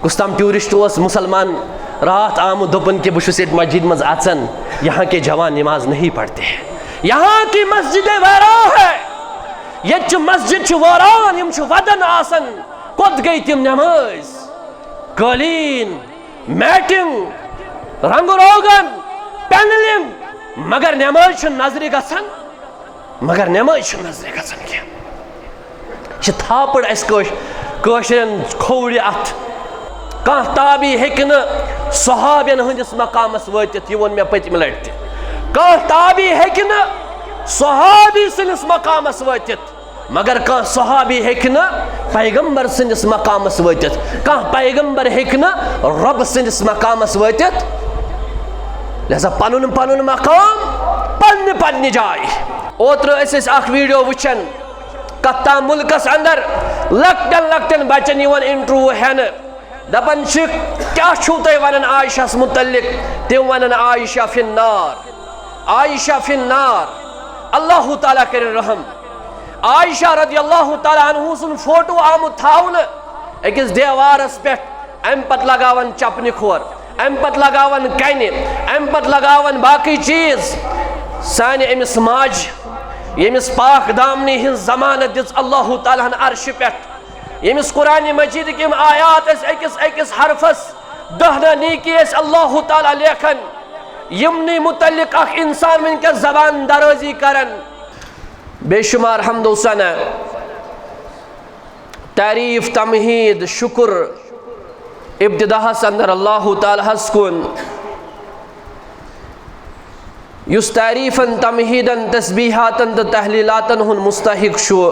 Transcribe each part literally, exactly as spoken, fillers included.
کُس تام ٹیورسٹ اوس مُسلمان راتھ آمُت، دوٚپُن کہِ بہٕ چھُس ییٚتہِ مسجد منٛز اَژان، یہاں کے جوان نماز نہیں پڑھتے ہیں، یہاں کی مسجدیں ویران ہے، ییٚتہِ چھُ مسجد چھُ وٲران، یِم چھِ وَدان آسان، کوٚت گٔے تِم نمٲز؟ قٲلیٖن، میٹنگ، رنگ روگن، پینلنگ، مگر نمٲز چھُنہٕ نظرِ گژھان، مگر نمٲز چھُنہٕ نظرِ گژھان کینٛہہ۔ یہِ چھِ تھاپڑ اَسہِ کٲش-، کٲشرٮ۪ن کھوورِ اَتھ۔ کانٛہہ تابعی ہیٚکہِ نہٕ صحابین ہٕنٛدِس مقامس وٲتِتھ، یہِ ووٚن مےٚ پٔتمہِ لٹہِ تہِ۔ کانٛہہ تابعی ہیٚکہِ نہٕ صحابی سٕنٛدِس مقامس وٲتِتھ، مگر کانٛہہ صحابی ہیٚکہِ نہٕ پیغمبر سٕنٛدِس مقامس وٲتِتھ، کانٛہہ پیغمبر ہیٚکہِ نہٕ رۄب سٕنٛدِس مقامس وٲتِتھ۔ لہذا پنُن پنُن مقام پننہِ پننہِ جایہِ۔ اوترٕ ٲسۍ أسۍ اکھ ویڈیو وٕچھان، کتھ تام مُلکس اندر لۄکٹٮ۪ن لۄکٹٮ۪ن بچن یِوان انٹرویو ہٮ۪نہٕ، دپان چھِ، "کیٛاہ چھِو تُہۍ ونان عائشہس متعلق؟" تِم ونان، "عائشہ فی النار، عائشہ فی النار۔" اللہ تعالیٰ کٔرِن رحم۔ عائشہ رضی اللہ تعالیٰ عنہ سُنٛد فوٹو آمُت تھاونہٕ أکِس دیوارس پٮ۪ٹھ، امہِ پتہٕ لگاوان چپنہِ کھور، امہِ پتہٕ لگاوان کنہِ، امہِ پتہٕ لگاوان باقٕے چیٖز۔ سانہِ أمِس ماجہِ، ییٚمِس پاک دامنی ہٕنٛز ضمانت دِژ اللہ تعالیٰ ہن عرشہِ پٮ۪ٹھ، ییٚمِس قرآن مجیدٕکۍ یِم آیات ٲسۍ أکِس أکِس حرفس دہ نہ نیکی ٲسۍ اللہ تعالیٰ لیکھان، یِمنٕے متعلق اکھ انسان وٕنکیٚس زبان درٲزی کران۔ بے شمار حمد و ثنا، تعریف، تمہید، شکر، ابتداہس اندر اللہ تعالیٰ ہس کُن، یُس تعریفن، تمہیدن، تسبیحاتن تہٕ تحلیلاتن ہُنٛد مستحق چھُ،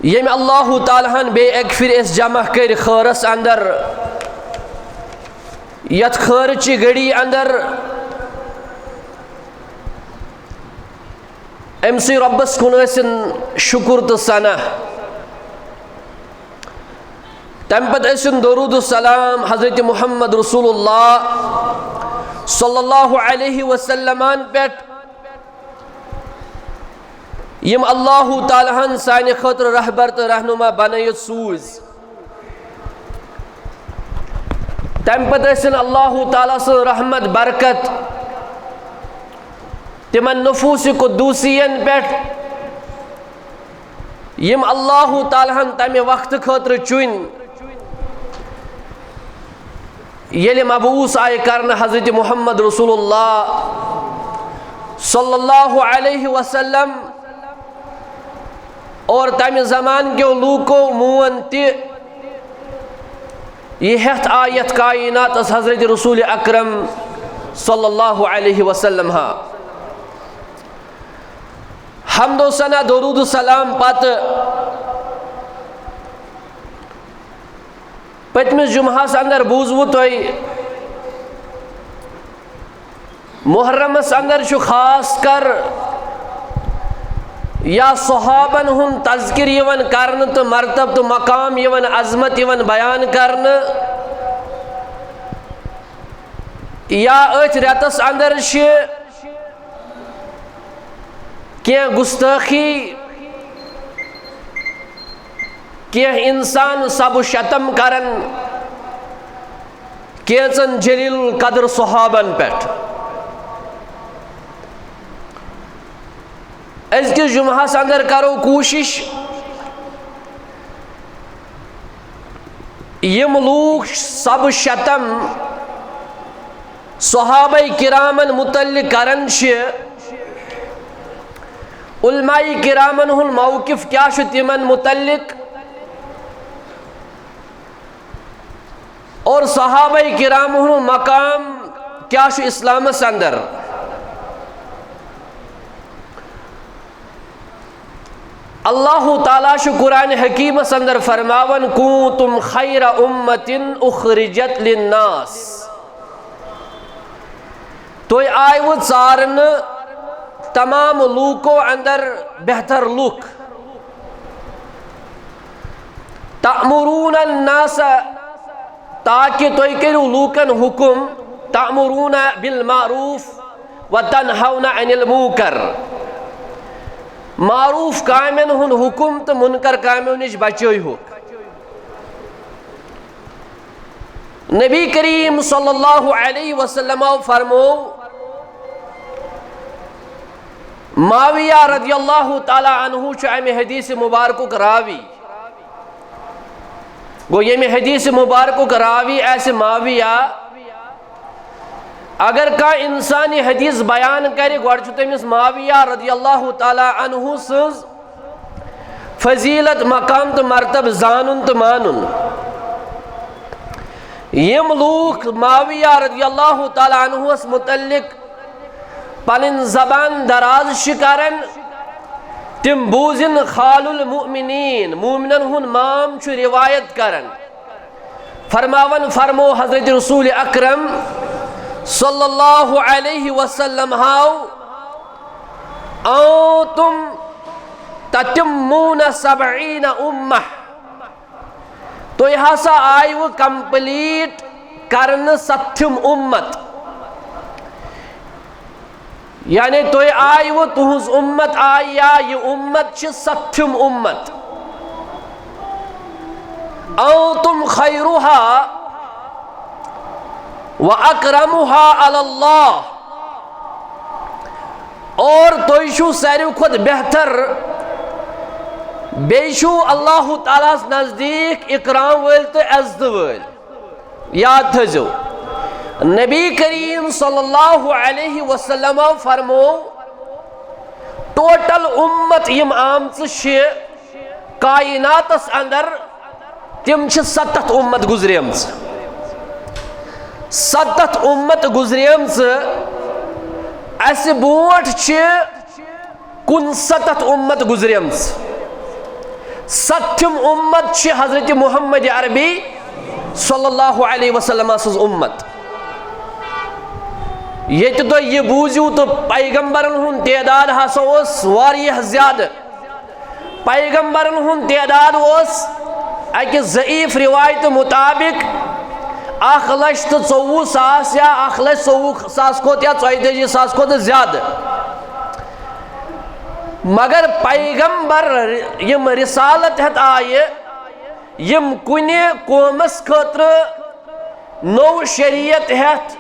ییٚمہِ اللہ تعالیٰ ہن بیٚیہِ اکہِ پھِرِ أسۍ جمع کٔرۍ خٲرس اندر، یتھ خٲرٕچہِ گھڑی اندر، أمۍ سٕے رۄبس کُن ٲسِن شُکُر تہٕ ثنا۔ تمہِ پتہٕ ٲسِن درود و سلام حضرت محمد رسول اللہ صلی اللہ علیہ وسلمن پٮ۪ٹھ، یِم اللہ تعالیٰ ہن سانہِ خٲطرٕ رہبر تہٕ رہنما بنٲیِتھ سوٗزۍ۔ تمہِ پتہٕ ٲسِن اللہ تعالیٰ سٕنٛز رحمت برکت تِمن نفوس قدوسین پٮ۪ٹھ، یِم اللہ تعالیٰ ہن تمہِ وقتہٕ خٲطرٕ چُنۍ، ییٚلہِ مبعوث آیہِ کرنہٕ حضرت محمد رسول اللہ صلی اللہ علیہ وسلم، اور تمہِ زمان کیو لوٗکو مون تہِ یہِ ہٮ۪تھ آیتھ کائناتس حضرت رسول اکرم صلی اللہ علیہ وسلم ہا۔ حمد و ثنا، درود و سلام پتہٕ پٔتمِس جمعہس اندر بوٗزوٕ تۄہہِ محرمس اندر چھُ خاص کر یا صحابن ہُنٛد تذکر یِوان کرنہٕ تہٕ مرتب تہٕ مقام یِوان، عظمت یِوان بیان کرنہٕ، یا أتھۍ رٮ۪تس اندر چھِ کینٛہہ گستٲخی، کینٛہہ انسان سب و شتم کران کینٛژن جلیل القدر صحابن پٮ۪ٹھ۔ أزکِس جمعہس اندر کرو کوٗشش یِم لوٗکھ سب شتم صحابہ کرامن متعلق کران چھِ، علماء کرامن ہُنٛد موقف کیٛاہ چھُ تِمن متعلق، اور صحابہ کرام ہُنٛد مقام کیٛاہ چھُ اسلامس اندر۔ اللہ تعالیٰ چھُ قرآن حکیمس اندر فرماوان، "کنتم خیر امة اخرجت للناس"، تُہۍ آیوٕ ژارنہٕ تمام لوٗکو اندر بہتر لوٗکھ، "تأمرون الناس"، تاکہ تُہۍ کٔرِو لوٗکن حکم، "تأمرون بالمعروف"، "وتنهون عن المنکر"۔ معروف کامٮ۪ن ہُنٛد حکم تہٕ منکر کامٮ۪و نِش بچٲوہُکھ۔ نبی کریم صلی اللہ علیہ وسلم فرمو، معاویہ رضی اللہ تعالیٰ عنہ چھُ امہِ حدیث مبارکُک راوی۔ گوٚو، ییٚمہِ حدیث مبارکُک راوی آسہِ معاویہ، اگر کانٛہہ انسان یہِ حدیث بیان کرِ، گۄڈٕ چھُ تٔمِس معاویہ رضی اللہ تعالیٰ عنہ سٕنٛز فضیلت، مقام تہٕ مرتبہٕ زانُن تہٕ مانُن۔ یِم لوٗکھ معاویہ رضی اللہ تعالیٰ عنہس متعلق پنٕنۍ زبان دراز چھِ کران، تِم بوٗزِن خال المؤمنین، مومنن ہُنٛد مام چھُ روایت کران۔ فرماوان فرمو حضرت رسول اکرم صلی اللہ علیہ وسلم ہاو، انتم تتمون سبعین امہ، تُہۍ ہسا آیوٕ complete کرنہٕ ستتھِم امت۔ یعنی تُہۍ آیوٕ، تُہٕنٛز امت آیہِ، یا یہِ امت چھِ ستتھِم امت۔ انتم خیرها و اکرمها علی اللہ، اور تُہۍ چھِو ساروی کھۄتہٕ بہتر، بیٚیہِ چھِو اللہ تعالیٰ ہس نزدیٖک اکرام وٲلۍ تہٕ عزتہٕ وٲلۍ۔ یاد تھٲیزیو، نبی کریم صلی اللہ علیہ وسلم فرمو، ٹوٹل امت یِم آمژٕ چھِ کائناتس اندر، تِم چھِ ستتھ امت گزریمژٕ۔ ستتھ امت گزریمژٕ۔ اسہِ برونٛٹھ چھِ کُنسَتتھ امت گزریمژ۔ ستتھم امت چھِ حضرت محمد عربی صلی اللہ علیہ وسلم سٕنٛز امت۔ ییٚتہِ تُہۍ یہِ بوٗزِو تہٕ پیغمبرن ہُنٛد تعداد ہسا اوس واریاہ زیادٕ۔ پیغمبرن ہُنٛد تعداد اوس اکہِ ضعیف روایتہٕ مطابق اکھ لچھ تہٕ ژوٚوُہ ساس یا اکھ لچھ ژوٚوُہ ساس کھۄتہٕ یا ژۄیتٲجی ساس کھۄتہٕ زیادٕ۔ مگر پیغمبر یِم رسالت ہٮ۪تھ آیہِ، یِم کُنہِ قومس خٲطرٕ نوٚو شریعت ہٮ۪تھ،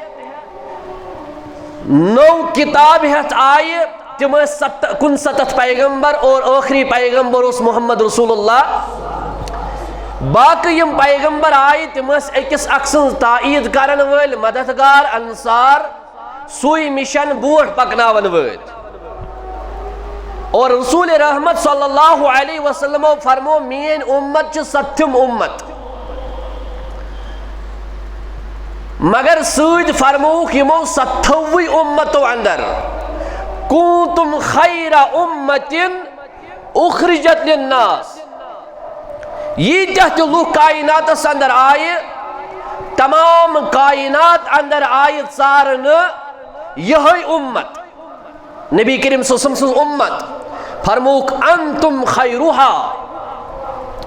نوٚو کتاب ہٮ۪تھ آیہِ، تِم ٲسۍ ست-، کُنسَتتھ پیغمبر اور ٲخری پیغمبر اوس محمد رسول اللہ۔ باقٕے یِم پیغمبر آیہِ، تِم ٲسۍ أکِس اکھ سٕنٛز تائید کرن وٲلۍ، مددگار، انصار، سُے مشن برونٛٹھ پکناون وٲلۍ۔ اور رسول رحمت صلی اللہ علیہ وسلمو فرمو، میٲنۍ امت چھِ ستتھم امت۔ مگر سۭتۍ فرمووُکھ یِمو ستتھوٕے امتو اندر، کنتم خیر امت اخرجت للناس۔ ییٖتیٛاہ تہِ لُکھ کائناتس اندر آیہِ، تمام کائنات اندر آیہِ ژارنہٕ یِہوٚے امت، نبی کریم صلی اللہ علیہ وسلم سٕنٛز امت۔ فرمووُکھ، انتم خیرها،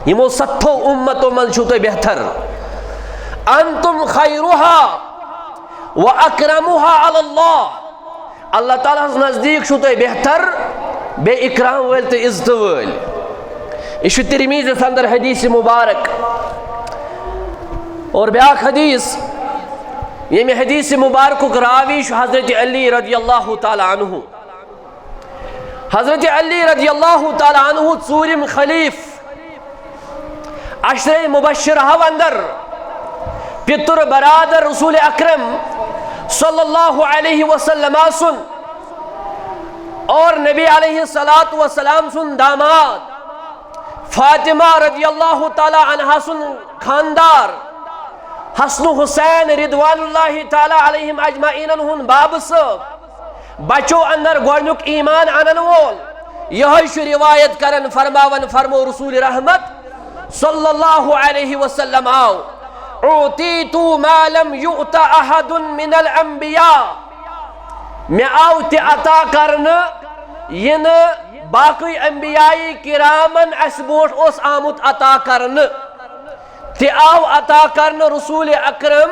یِمو ستتھو امتو منٛز چھِو تُہۍ بہتر۔ انتم خیرها و اکرمها علی اللہ، اللہ تعالیٰ ہس نزدیٖک چھِو تُہۍ بہتر، بیٚیہِ اکرام وٲلۍ تہٕ عزتہٕ وٲلۍ۔ یہِ چھُ ترمیذس اندر حدیث مبارک۔ اور بیاکھ حدیث، ییٚمہِ حدیث مبارکُک راوی چھُ حضرت علی رضی اللہ تعالیٰ عنہ۔ حضرت علی رضی اللہ تعالیٰ عنہ، ژوٗرِم خلیف، عشرے مبشرہو اندر، پتر برادر رسول اکرم صلی اللہ علیہ وسلم سُنٛد اور نبی علیہ الصلوۃ والسلام سُنٛد داماد، فاطمہ رضی اللہ تعالیٰ عنہا سُنٛد خاندار، حسن حسین رضوان اللہ تعالیٰ علیہم اجمعینن ہُنٛد بابہٕ صٲب، بچو اندر گۄڈنیُک ایمان انن وول، یہوے چھُ روایت کران، فرماوان فرمو رسول رحمت صلی اللہ علیہ وسلم آو، اعطیت ما لم یؤت احد من الانبیاء، مےٚ آو تہِ عطا کرنہٕ، یہِ نہٕ باقٕے انبیاء کرامن اسہِ برونٛٹھ اوس آمُت عطا کرنہٕ۔ تہِ آو عطا کرنہٕ رسول اکرم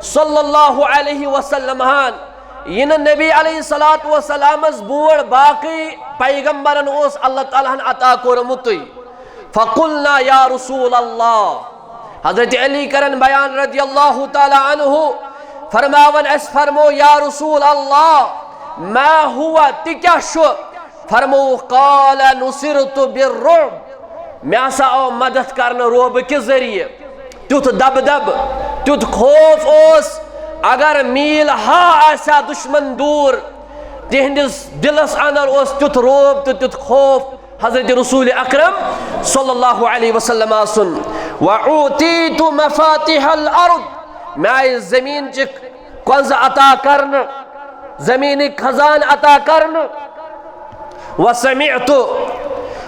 صلی اللہ علیہ وسلم ہن۔ یہِ نہٕ نبی علیہ الصلوۃ والسلامس برونٛٹھ باقٕے پیغمبرن اوس اللہ تعالیٰ ہن عطا کوٚرمُتٕے۔ فقلنا یا رسول اللہ، حضرت علی کرن بیان رضی اللہ تعالیٰ عنہ، فرماون، اسہِ فرمو، یا رسول اللہ، ما ہوا، تہِ کیٛاہ چھُ؟ فرمو، قال نصرت بالرعب، مےٚ ہسا آو مدد کرنہٕ رعبہٕ کہِ ذٔریعہٕ۔ تیُتھ دبدب، تیُتھ خوف اوس، اگر میل ہا آسہِ ہا دشمن دوٗر، تِہنٛدِس دلس اندر اوس تیُتھ رعب تہٕ تیُتھ خوف حضرت رسول اکرم صلی اللہ علیہ وسلم آسُن۔ وأعطيت مفاتيح الأرض، مےٚ آیہِ زمین چہِ کنزٕ عطا کرنہٕ، زمینٕکۍ خزانہٕ عطا کرنہٕ۔ وسمعت،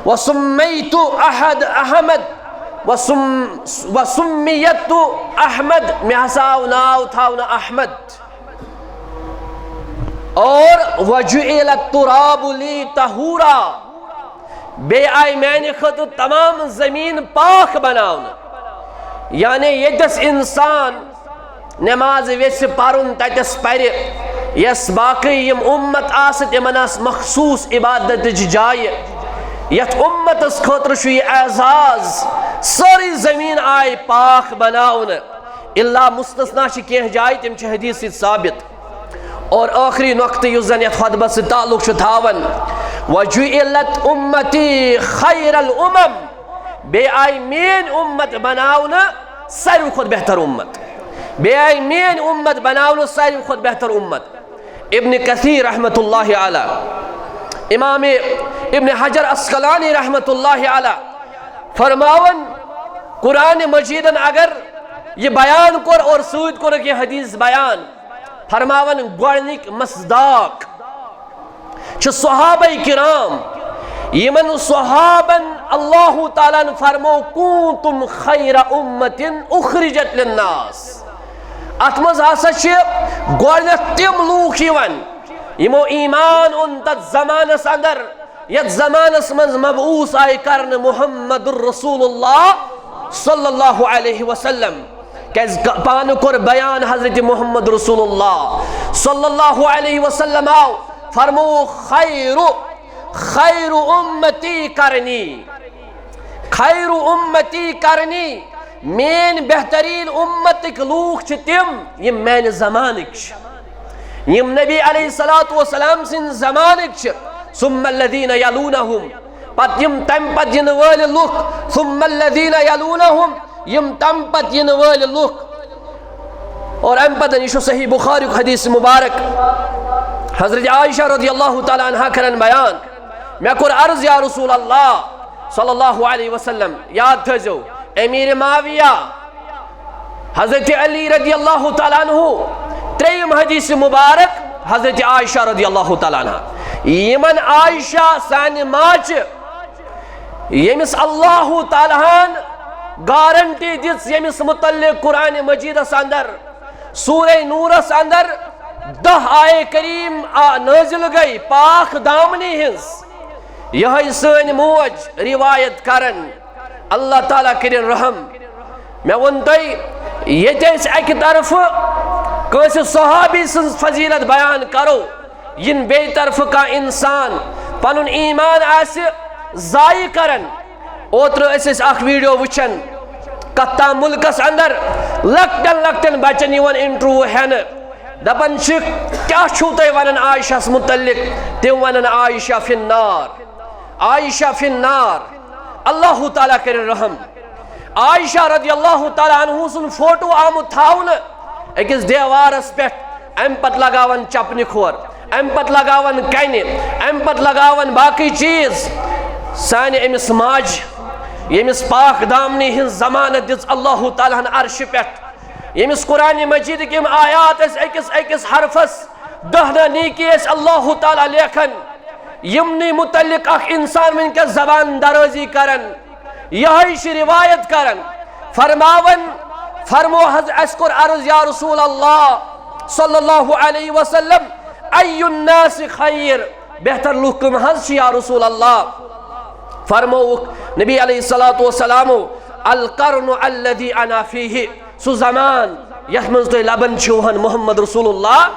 وسميت أحد أحمد، وسم-، وسميت أحمد، مےٚ ہسا آو ناو تھاونہٕ احمد۔ اور وجعل التراب لي طهورا، بیٚیہِ آیہِ میانہِ خٲطرٕ تمام زمین پاک بناونہٕ۔ یعنی ییٚتٮ۪س انسان نماز ویژھِ پرُن، تتٮ۪س پرِ۔ یس باقی یِم امت آسہٕ، تِمن آسہٕ مخصوص عبادتٕچ جایہِ۔ یتھ امتس خٲطرٕ چھُ یہِ اعزاز، سٲرٕے زمین آیہِ پاک بناونہٕ۔ الا مستثنا چھِ کینٛہہ جایہِ، تِم چھِ حدیث سۭتۍ ثابت۔ اور ٲخری نۄقطہٕ یُس زن یتھ خطبس سۭتۍ تعلق چھُ تھاوان، وجعلت امتی خیر الامم، بیٚیہِ آیہِ میٲنۍ امت بناونہٕ ساروی کھۄتہٕ بہتر امت، بیٚیہِ آیہِ میٲنۍ امت بناونہٕ ساروی کھۄتہٕ بہتر امت۔ ابن کثیر رحمت اللہ علیہ، امام ابن حجر عسقلانی رحمت اللہ علیہ فرماون، قرآن مجیدن اگر یہِ بیان کوٚر اور سۭتۍ کوٚرُکھ یہِ حدیث بیان، فرماون گۄڈنِکۍ مصداق چھِ صحابہ کرام، یِمن صحابن اللہ تعالیٰ ہن فرمو، "كنتم خير أمة أخرجت للناس"۔ اتھ منٛز ہسا چھِ گۄڈنیتھ تِم لوٗکھ یِوان، یِمو ایمان اوٚن تتھ زمانس اندر، یتھ زمانس منٛز مبعوث آیہِ کرنہٕ محمد رسول اللہ صلی اللہ علیہ وسلم۔ کیازِ گ-، پانہٕ کوٚر بیان حضرت محمد رسول اللہ صلی اللہ علیہ وسلم آو، فرمو، "خیر، خیر امتی کرنی، خیر امتی کرنی"، میٲنۍ بہتریٖن امتٕکۍ لوٗکھ چھِ تِم یِم میانہِ زمانٕکۍ چھِ، یِم نبی علیہ الصلوۃ والسلام سٕنٛدِ زمانٕکۍ چھِ۔ ثم الذین یلونہم، پتہٕ یِم تمہِ پتہٕ یِنہٕ وٲلۍ لُکھ، ثم الذین یلونہم، یِم تمہِ پتہٕ یِنہٕ وٲلۍ لُکھ۔ اور امہِ پتہٕ، یہِ چھُ صحیح بخاریُک حدیث مبارک، حضرت عائشہ رضی اللہ تعالیٰ عنہا کرن بیان، مےٚ کوٚر عرض، یا رسول اللہ صلی اللہ علیہ وسلم، یاد تھٲیزیو، امیر معاویہ، حضرت علی رضی اللہ تعالیٰ عنہ، ترٛیٚیِم حدیث مبارک حضرت عائشہ رضی اللہ تعالیٰ عنہ، یِمن عائشہ سانہِ ماجہِ، ییٚمِس اللہ تعالیٰ ہن گارنٹی دِژ، ییٚمِس متعلق قرآن مجیدس اندر، سورہ نورس اندر دہ آیے کریم آ-، نازل گٔے پاک دامنی ہٕنٛز۔ یہے سٲنۍ موج روایت کرن، اللہ تعالیٰ کٔرِن رحم۔ مےٚ ووٚن تۄہہِ، ییٚتہِ أسۍ اکہِ طرفہٕ کٲنٛسہِ صحابی سٕنٛز فضیلت بیان کرو، یِن بیٚیہِ طرفہٕ کانٛہہ انسان پنُن ایمان آسہِ ضایع کران۔ اوترٕ أسۍ ٲسۍ اکھ ویڈیو وٕچھان، کتھ تام ملکس اندر لۄکٹٮ۪ن لۄکٹٮ۪ن بچن یِوان انٹرویو ہٮ۪نہٕ، دپان چھِ، "کیٛاہ چھِو تُہۍ ونان عائشہس متعلق؟" تِم ونان، "عائشہ فی النار، عائشہ فی النار۔" اللہ تعالیٰ کٔرِن رحم۔ عائشہ رضی اللہ تعالیٰ عنہ سُنٛد فوٹو آمُت تھاونہٕ أکِس دیوارس پٮ۪ٹھ، امہِ پتہٕ لگاوان چپنہِ کھور، امہِ پتہٕ لگاوان کنہِ، امہِ پتہٕ لگاوان باقٕے چیٖز۔ سانہِ أمِس ماجہِ، ییٚمِس پاک دامنی ہٕنٛز ضمانت دِژ اللہ تعالیٰ ہن عرشہِ پٮ۪ٹھ، ییٚمِس قرآن مجیدٕکۍ یِم آیات ٲسۍ أکِس أکِس حرفس دہ نہ نیکی ٲسۍ اللہ تعالیٰ لیکھان، یِمنٕے متعلق اکھ انسان وٕنکیٚس زبان درٲزی کران، یہے چھِ روایت کران، فرماوان، فرمو حض، اسہِ کوٚر عرض، یا رسول اللہ صلی اللہ علیہ وسلم، ای الناس خیر، بہتر لوٗکھ کٕم حظ چھِ یا رسول اللہ؟ فرمووُکھ نبی علیہ الصلوۃ والسلامو، القرن الذی انا فیہ، سُہ زمان یتھ منٛز تُہۍ لبان چھِو ہن محمد رسول اللہ،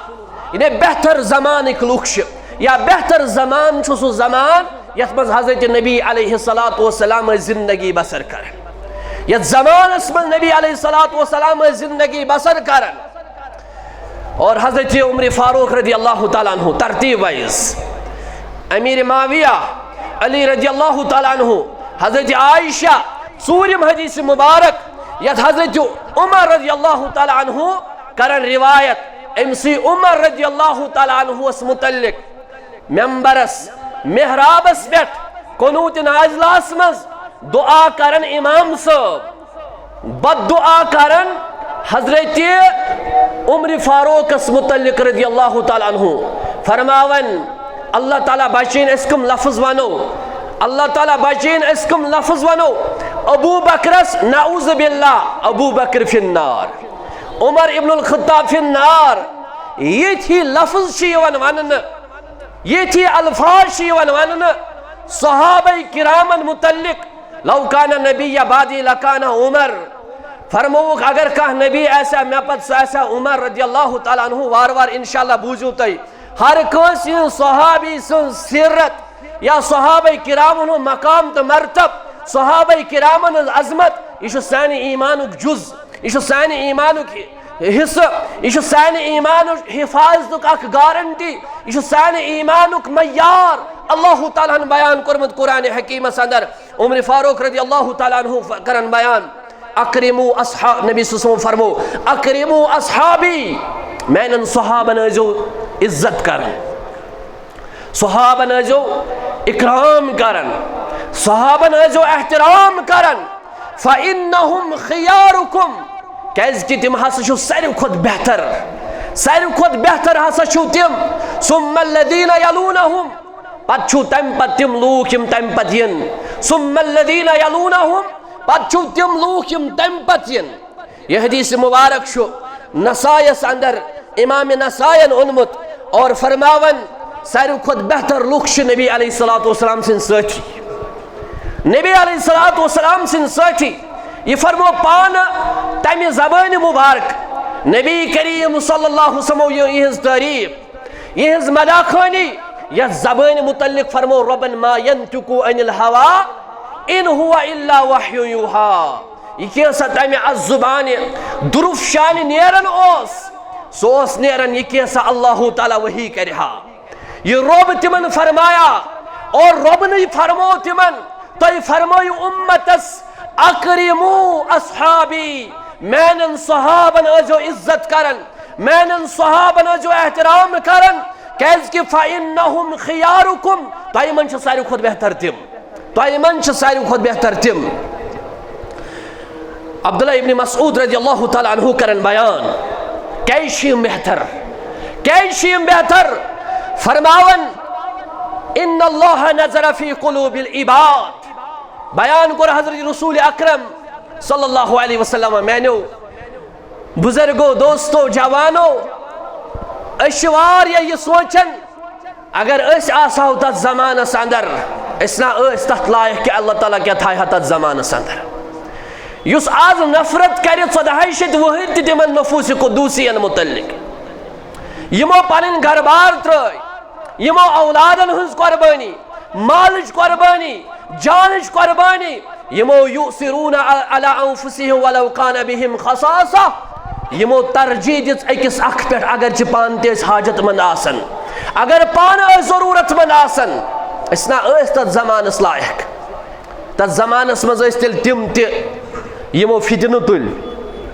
یعنی بہتر زمانٕکۍ لُکھ چھِ، یا بہتر زمان چھُ سُہ زمان یَتھ منٛز حضرت نبی علیہ الصلوۃ والسلام ٲسۍ زندگی بسر کران، یَتھ زمانَس منٛز نبی علیہ الصلوۃ والسلام ٲسۍ زندگی بسر کران۔ اور حضرت عمر فاروق رضی اللہ تعالیٰ عنہ، ترتیب وائز، امیر معاویہ، علی رضی اللہ تعالیٰ عنہ، حضرت عائشہ، ژوٗرِم حدیث مبارک یَتھ حضرت عمر رضی اللہ تعالیٰ عنہ کرن روایت، أمۍ سٕے عمر رضی اللہ تعالیٰ عنہس متعلق ممبرس، محرابس پٮ۪ٹھ قنوت نازلہس منٛز دعا کرن امام صٲب، بد دعا کرن حضرت عمر فاروقس متعلق رضی اللہ تعالیٰ عنہ، فرماون، اللہ تعالیٰ بچین أسۍ کم لفظ ونو، اللہ تعالیٰ بچین أسۍ کم لفظ ونو، ابو بکرس نعوذ باللہ، ابو بکر فی النار، عمر ابن الخطاب فی النار، یِتھۍ لفظ چھِ یِوان وننہٕ، یِتھۍ الفاظ چھِ یِوان وننہٕ صحابہ کرامن متعلق، لو کان نبی بعدی لکان عمر۔ فرمووُکھ، اگر کانٛہہ نبی آسہِ ہا مےٚ پتہٕ، سُہ آسہِ ہا عمر رضی اللہ تعالیٰ عنہ۔ وار وار انشاءاللہ بوٗزِو تُہۍ ہر کٲنٛسہِ ہٕنٛز صحابی سٕنٛز سیرت یا صحابہ کرامن ہُنٛد مقام تہٕ مرتب، صحابہ کرامن ہٕنٛز عظمت، یہِ چھُ سانہِ ایمانُک جُز، یہِ چھُ سانہِ ایمانُک حصہٕ، یہِ چھُ سانہِ ایمانُک حفاظتُک اکھ گارنٹی، یہِ چھُ سانہِ ایمانُک معیار۔ اللہ تعالیٰ ہن بیان کوٚرمُت قرآن حکیمس اندر، عمر فاروق رضی اللہ تعالیٰ عنہ ف-، کرن بیان، اکرمو اصحاب، نبی صلی اللہ علیہ وسلم فرمو، اکرمو اصحابی، میانٮ۪ن صحابن ٲسۍزیو عزت کران، صحابن ٲسۍزیو اکرام کران، صحابن ٲسۍزیو احترام کران، فانہم خیارکم، کیازِ کہِ تِم ہسا چھِو ساروی کھۄتہٕ بہتر، ساروی کھۄتہٕ بہتر ہسا چھِو تِم، ثم الذین یلونہم، پتہٕ چھِو تمہِ پتہٕ تِم لوٗکھ یِم تمہِ پتہٕ یِن، ثم الذین یلونہم، پتہٕ چھِو تِم لوٗکھ یِم تمہِ پتہٕ یِن۔ یہِ حدیث مبارک چھُ نسائیس اندر امام نسائین اونمُت اور فرماون، ساروی کھۄتہٕ بہتر لُکھ چھِ نبی علیہ الصلوۃ والسلام سٕنٛدۍ سٲتھی۔ نبی علیہ الصلوۃ والسلام سٕنٛدۍ سٲتھی، یہِ فرمو پانہٕ تمہِ زبٲنۍ مبارک۔ نبی کریم صلی اللہ علیہ وسلم یہِ یِہٕنٛز تعریف، یِہٕنٛز مداخانی، یتھ زبٲنۍ متعلق فرمو رۄبن، ما ینطق عن الہوا ان ہو الا وحی یوحی۔ یہِ کینٛژھا تمہِ از زبانہِ درفشانہِ نیران اوس، سُہ اوس نیران یہِ کینٛژھا اللہ تعالیٰ وحی کرِ ہا۔ یہِ رۄب تِمن فرمایا اور رۄبنٕے فرمو تِمن، تُہۍ فرمٲیِو اُمتس، اکرمو اصحابی، میانٮ۪ن صحابن ٲسۍزیو عزت کران، میانٮ۪ن صحابن ٲسۍزیو احترام کران، کیازِ کہِ فانہم خیارکم، تۄہہِ منٛز چھِ ساروی کھۄتہٕ بہتر تِم، تۄہہِ منٛز چھِ ساروی کھۄتہٕ بہتر تِم۔ عبداللہ ابن مسعود رضی اللہ تعالیٰ عنہ کرن بیان، کیازِ چھِ یِم بہتر؟ کیازِ چھِ یِم بہتر؟ فرماون، ان اللہ نظر فی قلوب العباد۔ بیان کوٚر حضرت رسول اکرم صلی اللہ علیہ وسلم، میانیو بزرگو، دوستو، جوانو، أسۍ چھِ واریاہ یہِ سونچان، اگر أسۍ آسہو تتھ زمانس اندر، أسۍ نا ٲسۍ تتھ لایق کہِ اللہ تعالیٰ کیٛاہ تھایہِ ہا تتھ زمانس اندر۔ یُس آز نفرت کرِ ژۄدہے شیٚتہِ وُہٕرۍ تہِ تِمن نفوس قدوسین متعلق، یِمو پنٕنۍ گرٕ بار ترٲے، یِمو اولادن ہٕنٛز قربٲنی، مالٕچ قربٲنی، جانٕچ قربٲنی، یِمو یؤثرون علی انفسہم ولو کان بہم خصاصہ، یِمو ترجیح دِژ أکِس اکھ پٮ۪ٹھ، اگرچہِ پانہٕ تہِ ٲسۍ حاجت مند آسان، اگر پانہٕ ٲسۍ ضروٗرت مند آسان، أسۍ نا ٲسۍ تتھ زمانس لایق۔ تتھ زمانس منٛز ٲسۍ تیٚلہِ تِم تہِ یِمو فتنہٕ تُلۍ۔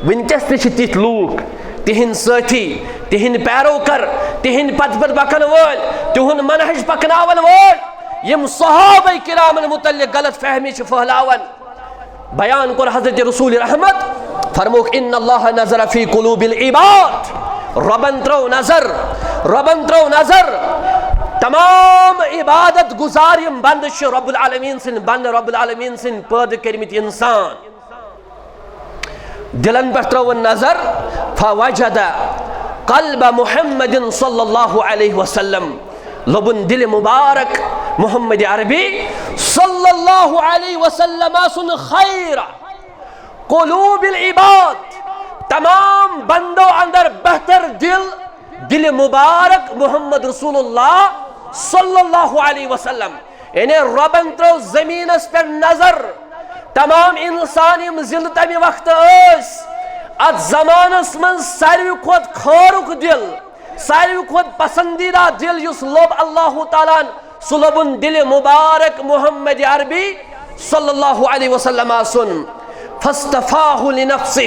وٕنکیٚس تہِ چھِ تِتھۍ لوٗکھ، تِہنٛدۍ سٲتھی، تِہنٛدۍ پیروکر، تِہنٛدۍ پتہٕ پتہٕ پکن وٲلۍ، تِہُنٛد منہج پکناون وٲلۍ، یِم صحابہ کرامن متعلق غلط فہمی چھِ پھٔہلاوان۔ بیان کوٚر حضرت رسول رحمت، فرمووُکھ، ان اللہ نظر فی قلوب العباد، رۄبن ترٲو نظر، رۄبن ترٲو نظر۔ تمام عبادت گزار یِم بندٕ چھِ، رب العالمین سٕنٛدۍ بندٕ، رب العالمین سٕنٛدۍ پٲدٕ کٔرمٕتۍ انسان، دلن پٮ۪ٹھ ترٲوٕن نظر، فوجد قلب محمد صلی اللہ علیہ وسلم، لوٚبُن دِلہِ مبارک محمد عربی صلی اللہ علیہ وسلم سُنٛد خیر۔ قلوب العباد، تمام بندو اندر بہتر دل، دِلہِ مُبارک محمد رسول اللہ صلی اللہ علیہ وسلم۔ یعنی رۄبن ترٲو زٔمیٖنس پٮ۪ٹھ نظر، تمام انسان یِم زندٕ تمہِ وقتہٕ ٲسۍ، اتھ زمانس منٛز ساروی کھۄتہٕ خٲرُک دِل، ساروی کھۄتہٕ پسندیدہ دِل یُس لوٚب اللہ تعالیٰ ہن، سُہ لوٚبُن دِلہِ مُبارک محمد عربی صلی اللہ علیہ وسلم سُن۔ فاصطفاہ لنفسہ،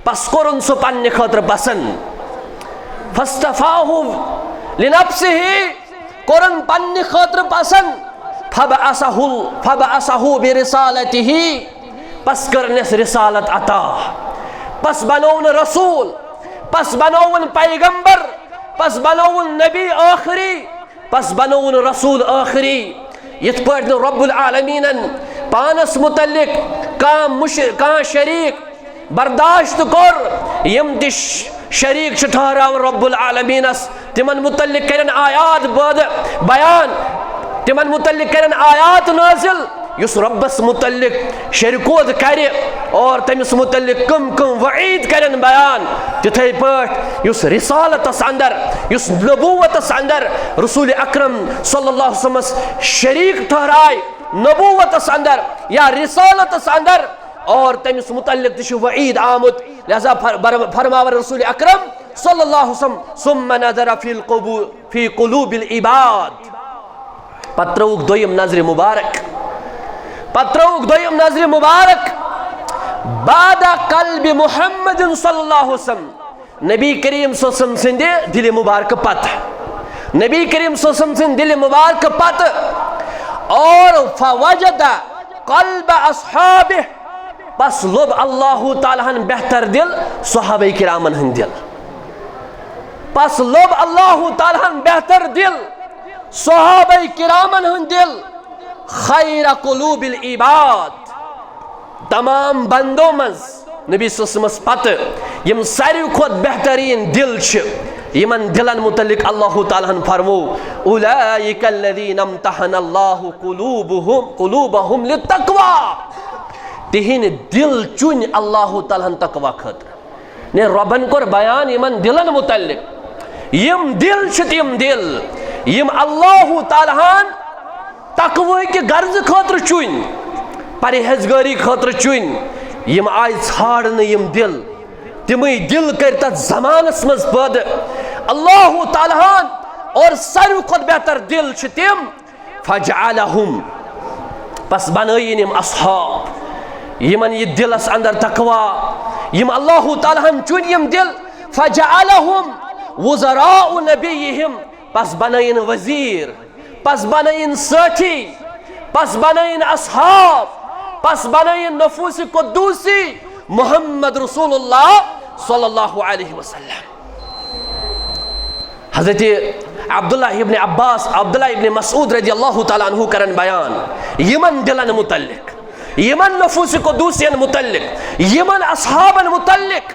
پس کوٚرُن سُہ پننہِ خٲطرٕ پسند۔ فاصطفاہ لنفسہ، کوٚرُن پننہِ خٲطرٕ پسند۔ فبعثہ، فبعثہ برسالتہ، پس کٔرنس رسالت عطا، پس بنووُن رسول، پس بنووُن پیغمبر، پس بنووُن نبی ٲخری، پس بنووُن رسول ٲخری۔ یِتھ پٲٹھۍ نہٕ رب العالمینن پانس متعلق کانٛہہ مُش-، کانٛہہ شریک برداشت کوٚر، یِم تہِ ش-، شریک چھِ ٹھہراوان رب العالمینس، تِمن متعلق کرن آیات بٲد بیان، تِمن متعلق کرن آیات نازل، یُس ربس متعلق شرکوت کرِ اور تٔمِس متعلق کم کم وعید کرن بیان۔ تِتھے پٲٹھۍ یُس رسالتس اندر، یُس نبوتس اندر رسول اکرم صلی اللہ علیہ وسلمس شریک ٹھہرائے نبوتس اندر یا رسالتس اندر، اور تٔمِس متعلق تہِ چھُ وعید آمُت۔ لہذا فر-، بر-، فرماوان رسول اکرم صلی اللہ علیہ وسلم، ثم نظر فی القبو-، فی قلوب العباد۔ پتہٕ ترٲوُکھ دوٚیِم نظرِ مبارک، پتہٕ ترٲوُکھ دوٚیِم نظرِ مبارک بعد قلب محمد صلی اللہ علیہ وسلم۔ نبی کریم صلی اللہ علیہ وسلم سٕنٛدِ دِلہِ مبارکہٕ پتہٕ، نبی کریم صلی اللہ علیہ وسلم سٕنٛدِ دِلہِ مبارکہٕ پتہٕ، اور فوجد قلب اصحابہ، پس لوٚب اللہ تعالیٰ ہن بہتر دِل صحابہ کرامن ہُنٛد دِل۔ پس لوٚب اللہ تعالیٰ ہن بہتر دِل صحابہ کرامن ہُنٛد دِل، خیر قلوب العباد، تمام بندو منٛز نبی صلی اللہ علیہ وسلمس پتہٕ یِم ساروی کھۄتہٕ بہتریٖن دِل چھِ، یِمن دِلن متعلق اللہ تعالیٰ ہن فرمو، اولئک الذین امتحن اللہ قلوبہم، قلوبہم للتقوی، تِہنٛدۍ دِل چُنۍ اللہ تعالیٰ ہن تقوی خٲطرٕ۔ نے رۄبن کوٚر بیان یِمن دِلن متعلق۔ یِم دِل چھِ تِم دِل یِم اللہ تعالیٰ ہن تقوی کہِ غرضہٕ خٲطرٕ چُنۍ، پرہیزگٲری خٲطرٕ چُنۍ۔ یِم آیہِ ژھانڈنہٕ، یِم دِل، تِمٕے دِل کٔرۍ تتھ زمانس منٛز پٲدٕ اللہ تعالیٰ ہن۔ اور ساروی کھۄتہٕ بہتر دِل چھِ تِم فجعلہم، پس بنٲیِن یِم اصحاب، یِمن یہِ دِلس اندر تقوی، یِم اللہ تعالیٰ ہن چُنۍ یِم دِل، فجعلہم وزراء نبیہم، پس بنٲیِن وزیر، پس بنٲیِن سٲتھی، پس بنٲیِن اصحاب، پس بنٲیِن نفوس قدوسی محمد رسول اللہ صلی اللہ علیہ وسلم۔ حضرت عبداللہ ابن عباس، عبداللہ ابن مسعود رضی اللہ تعالیٰ عنہ کرن بیان یِمن دِلن متعلق، یِمن نفوس قدوسین متعلق، یِمن اصحابن متعلق۔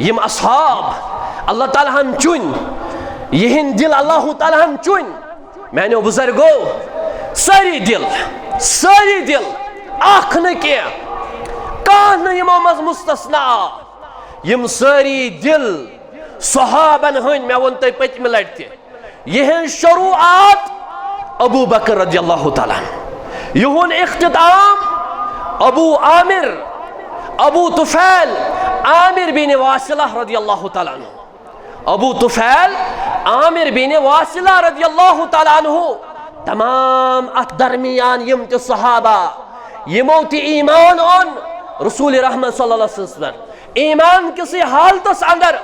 یِم اصحاب اللہ تعالیٰ ہن چُنۍ، یِہنٛدۍ دِل اللہ تعالیٰ ہن چُنۍ۔ میانیو بزرگو، سٲری دِل، سٲری دِل، اکھ نہٕ کینٛہہ، کانٛہہ نہٕ یِمو منٛز مستثنا۔ یِم سٲری دِل صحابن ہٕنٛدۍ، مےٚ ووٚن تۄہہِ پٔتمہِ لٹہِ تہِ، یِہٕنٛز شروٗعات ابو بکر رضی اللہ تعالیٰ عنہ، یِہُنٛد اختتام ابو عامر، ابو طفیل، عامر بن واصلہ رضی اللہ تعالیٰ عنہ۔ ابو طفیل، عامر بن واصلہ رضی اللہ تعالیٰ عنہ، تمام اتھ درمیان یِم تہِ صحابہ، یِمو تہِ ایمان اوٚن رسول رحمت صلی اللہ علیہ وسلم، ایمان کِسٕے حالتس اندر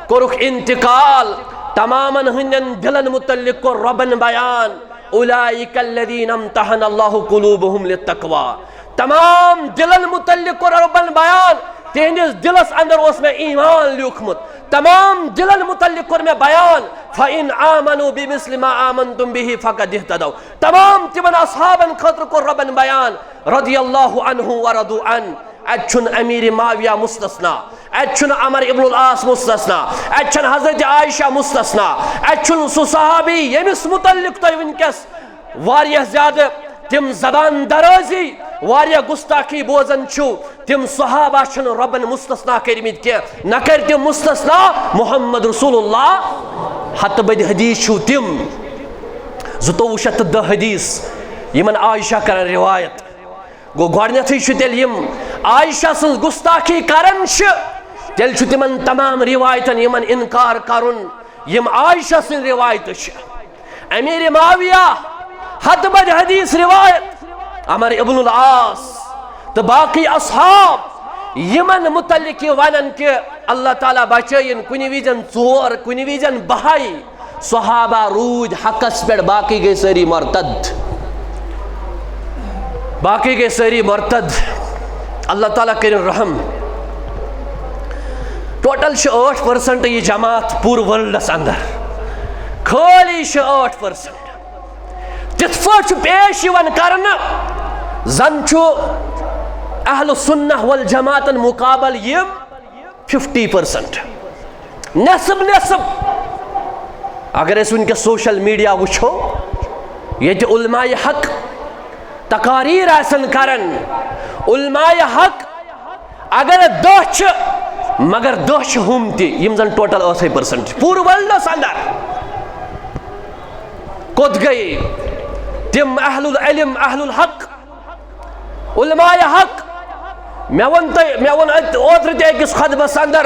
کوٚرُکھ انتقال۔ تمامن ہٕنٛدٮ۪ن دِلن متعلق کوٚر رۄبن بیان، اولئک الذین امتحن اللہ قلوبہم للتقوی۔ تمام دِلن متعلق کوٚر رۄبن بیان، تِہنٛدِس دِلس اندر اوس مےٚ ایمان لیوٗکھمُت۔ تمام دِلن متعلق کوٚر مےٚ بیان، فإن آمنوا بمثل ما آمنتم به فقد اهتدوا۔ تمام تِمن اصحابن خٲطرٕ کوٚر رۄبن بیان، رضی اللہ عنہ ورضوا عنہ۔ اتہِ چھُنہٕ امیر معاویہ مستثنا، اتہِ چھُنہٕ عمر ابن العاص مستثنا، اتہِ چھَنہٕ حضرت عائشہ مستثنا، اتہِ چھُنہٕ سُہ صحابی ییٚمِس متعلق تۄہہِ وٕنکیٚس واریاہ زیادٕ تِم زبان درٲزی، واریاہ گستاخی بوزان چھِو، تِم صحابہ چھِنہٕ رۄبن مستثنا کٔرمٕتۍ کینٛہہ، نہ کٔرۍ تِم مستثنا محمد رسول اللہ۔ ہتہٕ بٔدۍ حدیث چھِو تِم، زٕتووُہ شیٚتھ تہٕ دَہ حدیث، یِمن عائشہ کران روایت۔ گوٚو، گۄڈٕنیتھٕے چھُ تیٚلہِ، یِم عائشہ سٕنٛز گستاخی کران چھِ، تیٚلہِ چھُ تِمن تمام روایتن یِمن انکار کرُن، یِم عائشہ سٕنٛدۍ روایتہٕ چھِ۔ امیر معاویہ، ہتہٕ بٔدۍ حدیث روایت، عمر ابن العاص تہٕ باقی اصحاب، یِمن متعلق یہِ ونان کہِ اللہ تعالیٰ بچٲیِن کُنہِ وِزٮ۪ن ژور، کُنہِ وِزٮ۪ن بہے، صحابہ روٗدۍ حقس پٮ۪ٹھ، باقی گٔے سٲری مرتد۔ باقی گٔے سٲری مرتد۔ اللہ تعالیٰ کٔرِن رحم۔ ٹوٹل چھِ ٲٹھ پٔرسنٹ یہِ جماعت پوٗرٕ ورلڈس اندر، خٲلی چھِ ٲٹھ پٔرسنٹ۔ تِتھ پٲٹھۍ چھُ پیش یِوان کرنہٕ زن چھُ اہل سنہ والجماعتن مقابل یِم ففٹی پٔرسنٹ، نصف نصف۔ اگر أسۍ وٕنکیٚس سوشل میڈیا وٕچھو، ییٚتہِ علماء حق تقاریر آسن کران، علماء حق اگر دَہ چھِ، مگر دَہ چھِ ہُم تہِ، یِم زن ٹوٹل ٲٹھے پٔرسنٹ چھِ پوٗرٕ ورلڈس اندر۔ کوٚت گٔیے تِم اہل العلم، اہل الحق، علماء حق؟ مےٚ ووٚن تۄہہِ، مےٚ ووٚن أتۍ اوترٕ تہِ أکِس خطبس اندر،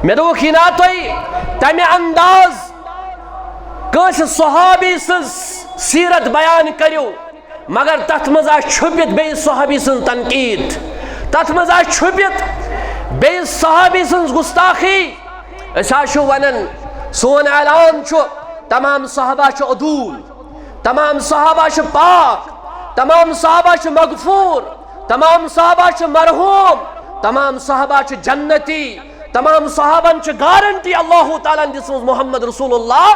مےٚ دوٚپُکھ، یہِ نا تۄہہِ تمہِ انداز کٲنٛسہِ صحابی سٕنٛز سیرت بیان کٔرِو، مگر تتھ منٛز آسہِ چھُپِتھ بیٚیِس صحابی سٕنٛز تنقید، تتھ منٛز آسہِ چھُپِتھ بیٚیِس صحابی سٕنٛز گستاخی۔ أسۍ حظ چھِ ونان، سون اعلان چھُ، تمام صحابہ چھِ عدول، تمام صحابہ چھِ پاک، تمام صحابہ چھِ مغفور، تمام صحابہ چھِ مرحوم، تمام صحابہ چھِ جنتی، تمام صحابن چھِ گارنٹی اللہ تعالیٰ ہن دِژمٕژ محمد رسول اللہ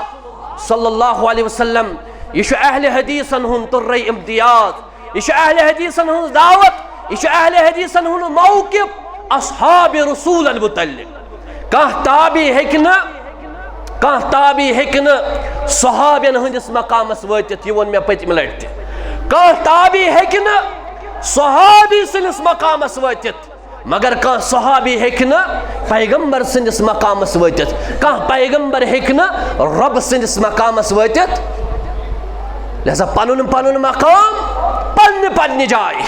صلی اللہ علیہ وسلم۔ یہِ چھُ اہل حدیثن ہُنٛد تُرے امتیاز، یہِ چھُ اہل حدیثن ہٕنٛز دعوت، یہِ چھُ اہل حدیثن ہُنٛد موقف اصحاب رسولن متعلق۔ کانٛہہ تابعی ہیٚکہِ نہٕ، کانٛہہ تابعی ہیٚکہِ نہٕ صحابین ہٕنٛدِس مقامس وٲتِتھ، یہِ ووٚن مےٚ پٔتمہِ لٹہِ تہِ۔ کانٛہہ تابعی ہیٚکہِ نہٕ صحابی سٕنٛدِس مقامس وٲتِتھ، مگر کانٛہہ صحابی ہیٚکہِ نہٕ پیغمبر سٕنٛدِس مقامس وٲتِتھ، کانٛہہ پیغمبر ہیٚکہِ نہٕ رۄب سٕنٛدِس مقامس وٲتِتھ۔ لہذا پنُن پنُن مقام پننہِ پننہِ جایہِ۔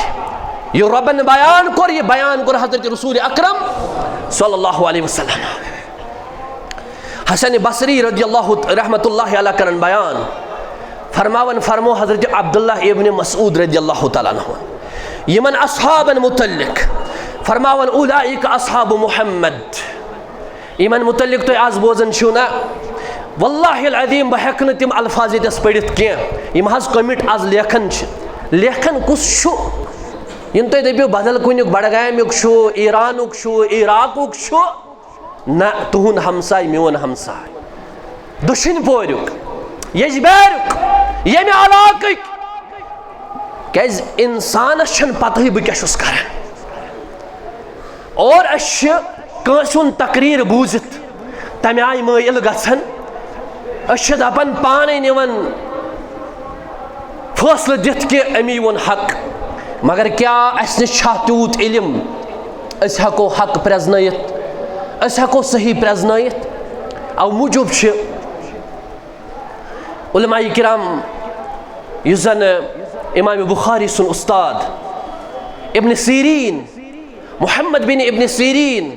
یہِ رۄبن بیان کوٚر، یہِ بیان کوٚر حضرت رسول اکرم صلی اللہ علیہ وسلم۔ حسن بصری رضی اللہ، رحمت اللہ علیہ کرن بیان، فرماون فرمو حضرت عبداللہ ابن مسعود رضی اللہ تعالیٰ عنہ، یمن اصحابن متعلق فرماون، اولئک اصحاب محمد۔ یمن متعلق تُہۍ آز بوزان چھِو نا، واللہ العظیم بہٕ ہیٚکہٕ نہٕ تِم الفاظ ییٚتس پٔرِتھ کینٛہہ، یِم حظ کوٚمِٹ آز لیکھان چھِ۔ لیکھان کُس چھُ؟ یِم تُہۍ دٔپِو بدل کُنیُک، بڈگامیُک چھُ، ایرانُک چھُ، عراقُک چھُ، نہ، تُہُنٛد ہمساے، میون ہمساے، دٔچھِنۍ پوریُک، یجبیارُک، ییٚمہِ علاقٕکۍ۔ کیازِ انسانس چھنہٕ پتہٕے بہٕ کیٛاہ چھُس کران۔ اور أسۍ چھِ کٲنٛسہِ ہُنٛد تقریر بوٗزِتھ تمہِ آیہِ مٲیِل گژھان، أسۍ چھِ دپان پانے نِوان فٲصلہٕ دِتھ کہِ أمی ووٚن حق۔ مگر کیٛاہ اَسہِ نِش چھا تیوٗت علم أسۍ ہٮ۪کو حق پرٛزنٲیِتھ، أسۍ ہٮ۪کو صحیح پرٛزنٲیِتھ؟ اَوٕ موٗجوٗب چھِ علماء کرام، یُس زن امام بخاری سُنٛد استاد ابن سیرین، محمد بن ابن سیرین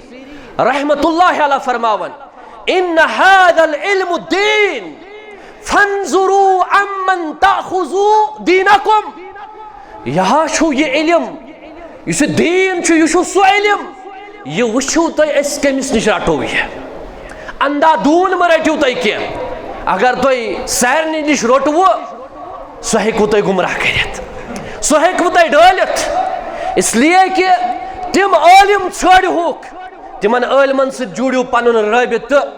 رحمت اللہ علیہ فرماوان، ان هذا العلم دین، فانظروا عمن تأخذوا دینکم۔ یہِ ہا چھُ یہِ علم، یُس یہِ دیٖن چھُ، یہِ چھُ سُہ علم، یہِ وٕچھِو تُہۍ أسۍ کٔمِس نِش رَٹو یہِ۔ اندھا دھوٗن مہ رٔٹِو تُہۍ کینٛہہ۔ اگر تُہۍ سارنٕے نِش روٚٹوٕ، سُہ ہیٚکوٕ تۄہہِ گمراہ کٔرِتھ، سُہ ہیٚکوٕ تۄہہِ ڈٲلِتھ۔ اس لیے کہ تِم عٲلِم ژھٲنٛڈِہوکھ، تِمن عٲلمن سۭتۍ جوٗڑِو پنُن رٲبطہٕ،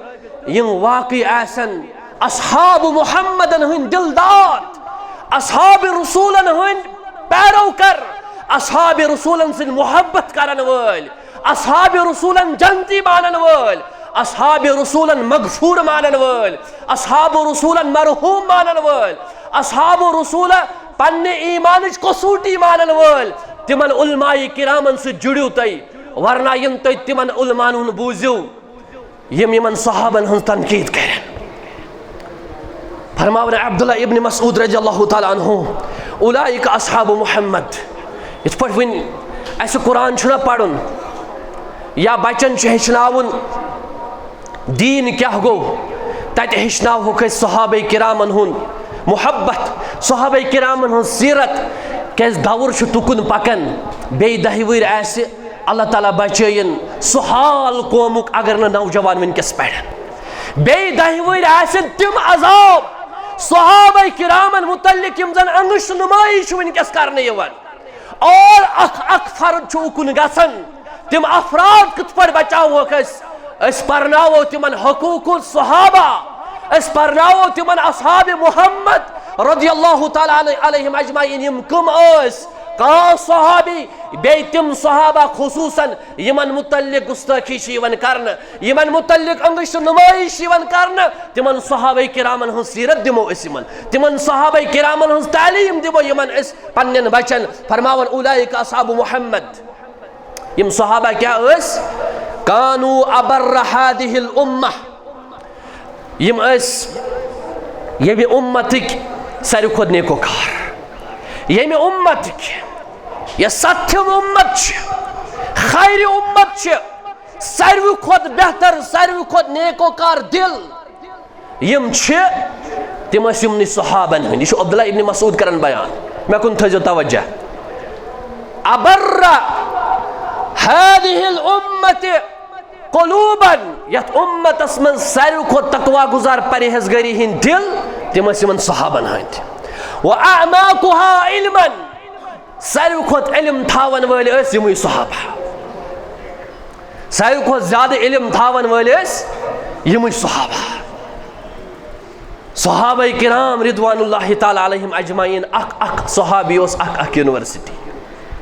یِم واقعی آسن اصحاب محمدن ہٕنٛدۍ دلداد، اصحاب رسولن ہٕنٛدۍ پیروکر، اصحاب رسولن سۭتۍ محبت کرن وٲلۍ، اصحاب رسولن جنتی مانن وٲلۍ، اصحاب رسولن مغفور مانن وٲلۍ، اصحاب رسولن مرحوم مانن وٲلۍ، اصحاب رسول پننہِ ایمانٕچ کسوٹی مانن وٲلۍ، تِمن علماء کرامن سۭتۍ جُڑِو تُہۍ، ورنہ یِن تُہۍ تِمن علماءن ہُنٛد بوٗزِو، یِم یِمن صحابن ہٕنٛز تنقید کرن۔ فرماوان عبداللہ ابن مسعود رضی اللہ تعالیٰ عنہ، "اولئک اصحاب محمد"۔ یِتھ پٲٹھۍ وۄنۍ اَسہِ قرآن چھُنہ پرُن یا بچن چھُ ہیٚچھناوُن، دیٖن کیٛاہ گوٚو؟ تَتہِ ہیٚچھناوہوکھ أسۍ صحابہ کرامن ہُنٛد محبت، صحابہ کرامن ہٕنٛز سیرت، کیٛازِ دور چھُ تُکُن پکان۔ بیٚیہِ دَہہِ وٕہٕرۍ آسہِ، اللہ تعالیٰ بچٲیِن سُہ حال قومُک، اگر نہٕ نوجوان وٕنکیٚس پرن۔ بیٚیہِ دَہہِ وٕہٕرۍ آسن تِم عذاب، صحابہ کرامن متعلق یِم زن انگشت نمٲیی چھِ وٕنکیٚس کرنہٕ یِوان۔ اور اکھ اکھ فرد چھُ اُکُن گژھان۔ تِم افراد کِتھ پٲٹھۍ بچاوہوکھ أسۍ؟ أسۍ پرناوو تِمن حقوق الصحابہ، أسۍ پرناوو تِمن اصحاب محمد رضی اللہ تعالیٰ علیہ، علیہم اجمعین، یِم کٕم ٲسۍ، کانٛہہ صحابی، بیٚیہِ تِم صحابہ خصوصاً یِمن متعلق گستٲخی چھِ یِوان کرنہٕ، یِمن متعلق انگشت نمٲیی چھِ یِوان کرنہٕ، تِمن صحابہ کرامن ہٕنٛز سیرت دِمو أسۍ یِمن، تِمن صحابہ کرامن ہٕنٛز تعلیٖم دِمو یِمن أسۍ پننٮ۪ن بچن۔ فرماوان، "اولئک اصحاب محمد"۔ یِم صحابہ کیٛاہ ٲسۍ؟ "کانوا ابر هذه الامة"۔ یِم ٲسۍ ییٚمہِ اُمتٕکۍ ساروی کھۄتہٕ نیکوکار، ییٚمہِ اُمتٕکۍ، یۄس ستھِم اُمت چھِ، خیرِ اُمت چھِ، ساروی کھۄتہٕ بہتر، ساروی کھۄتہٕ نیکوکار دِل یِم چھِ، تِم ٲسۍ یِمنٕے صحابن ہٕنٛدۍ۔ یہِ چھُ عبداللہ ابن مسعود کران بیان۔ مےٚ کُن تھٲیزیو توجہ۔ "ابر هذه الامة قلوبا"، یتھ اُمتس منٛز ساروی کھۄتہٕ تقوی گزار، پرہیزگٲری ہٕنٛدۍ دِل، تِم ٲسۍ یِمن صحابن ہٕنٛدۍ۔ "واعماقها علما"، ساروی کھۄتہٕ علم تھاون وٲلۍ ٲسۍ یِمٕے صحابہ۔ ساروی کھۄتہٕ زیادٕ علم تھاون وٲلۍ ٲسۍ یِمٕے صحابہ۔ صحابہ کرام رضوان اللہ تعالیٰ علیہم اجمعین، اکھ اکھ صحابی اوس اکھ اکھ یونیورسٹی۔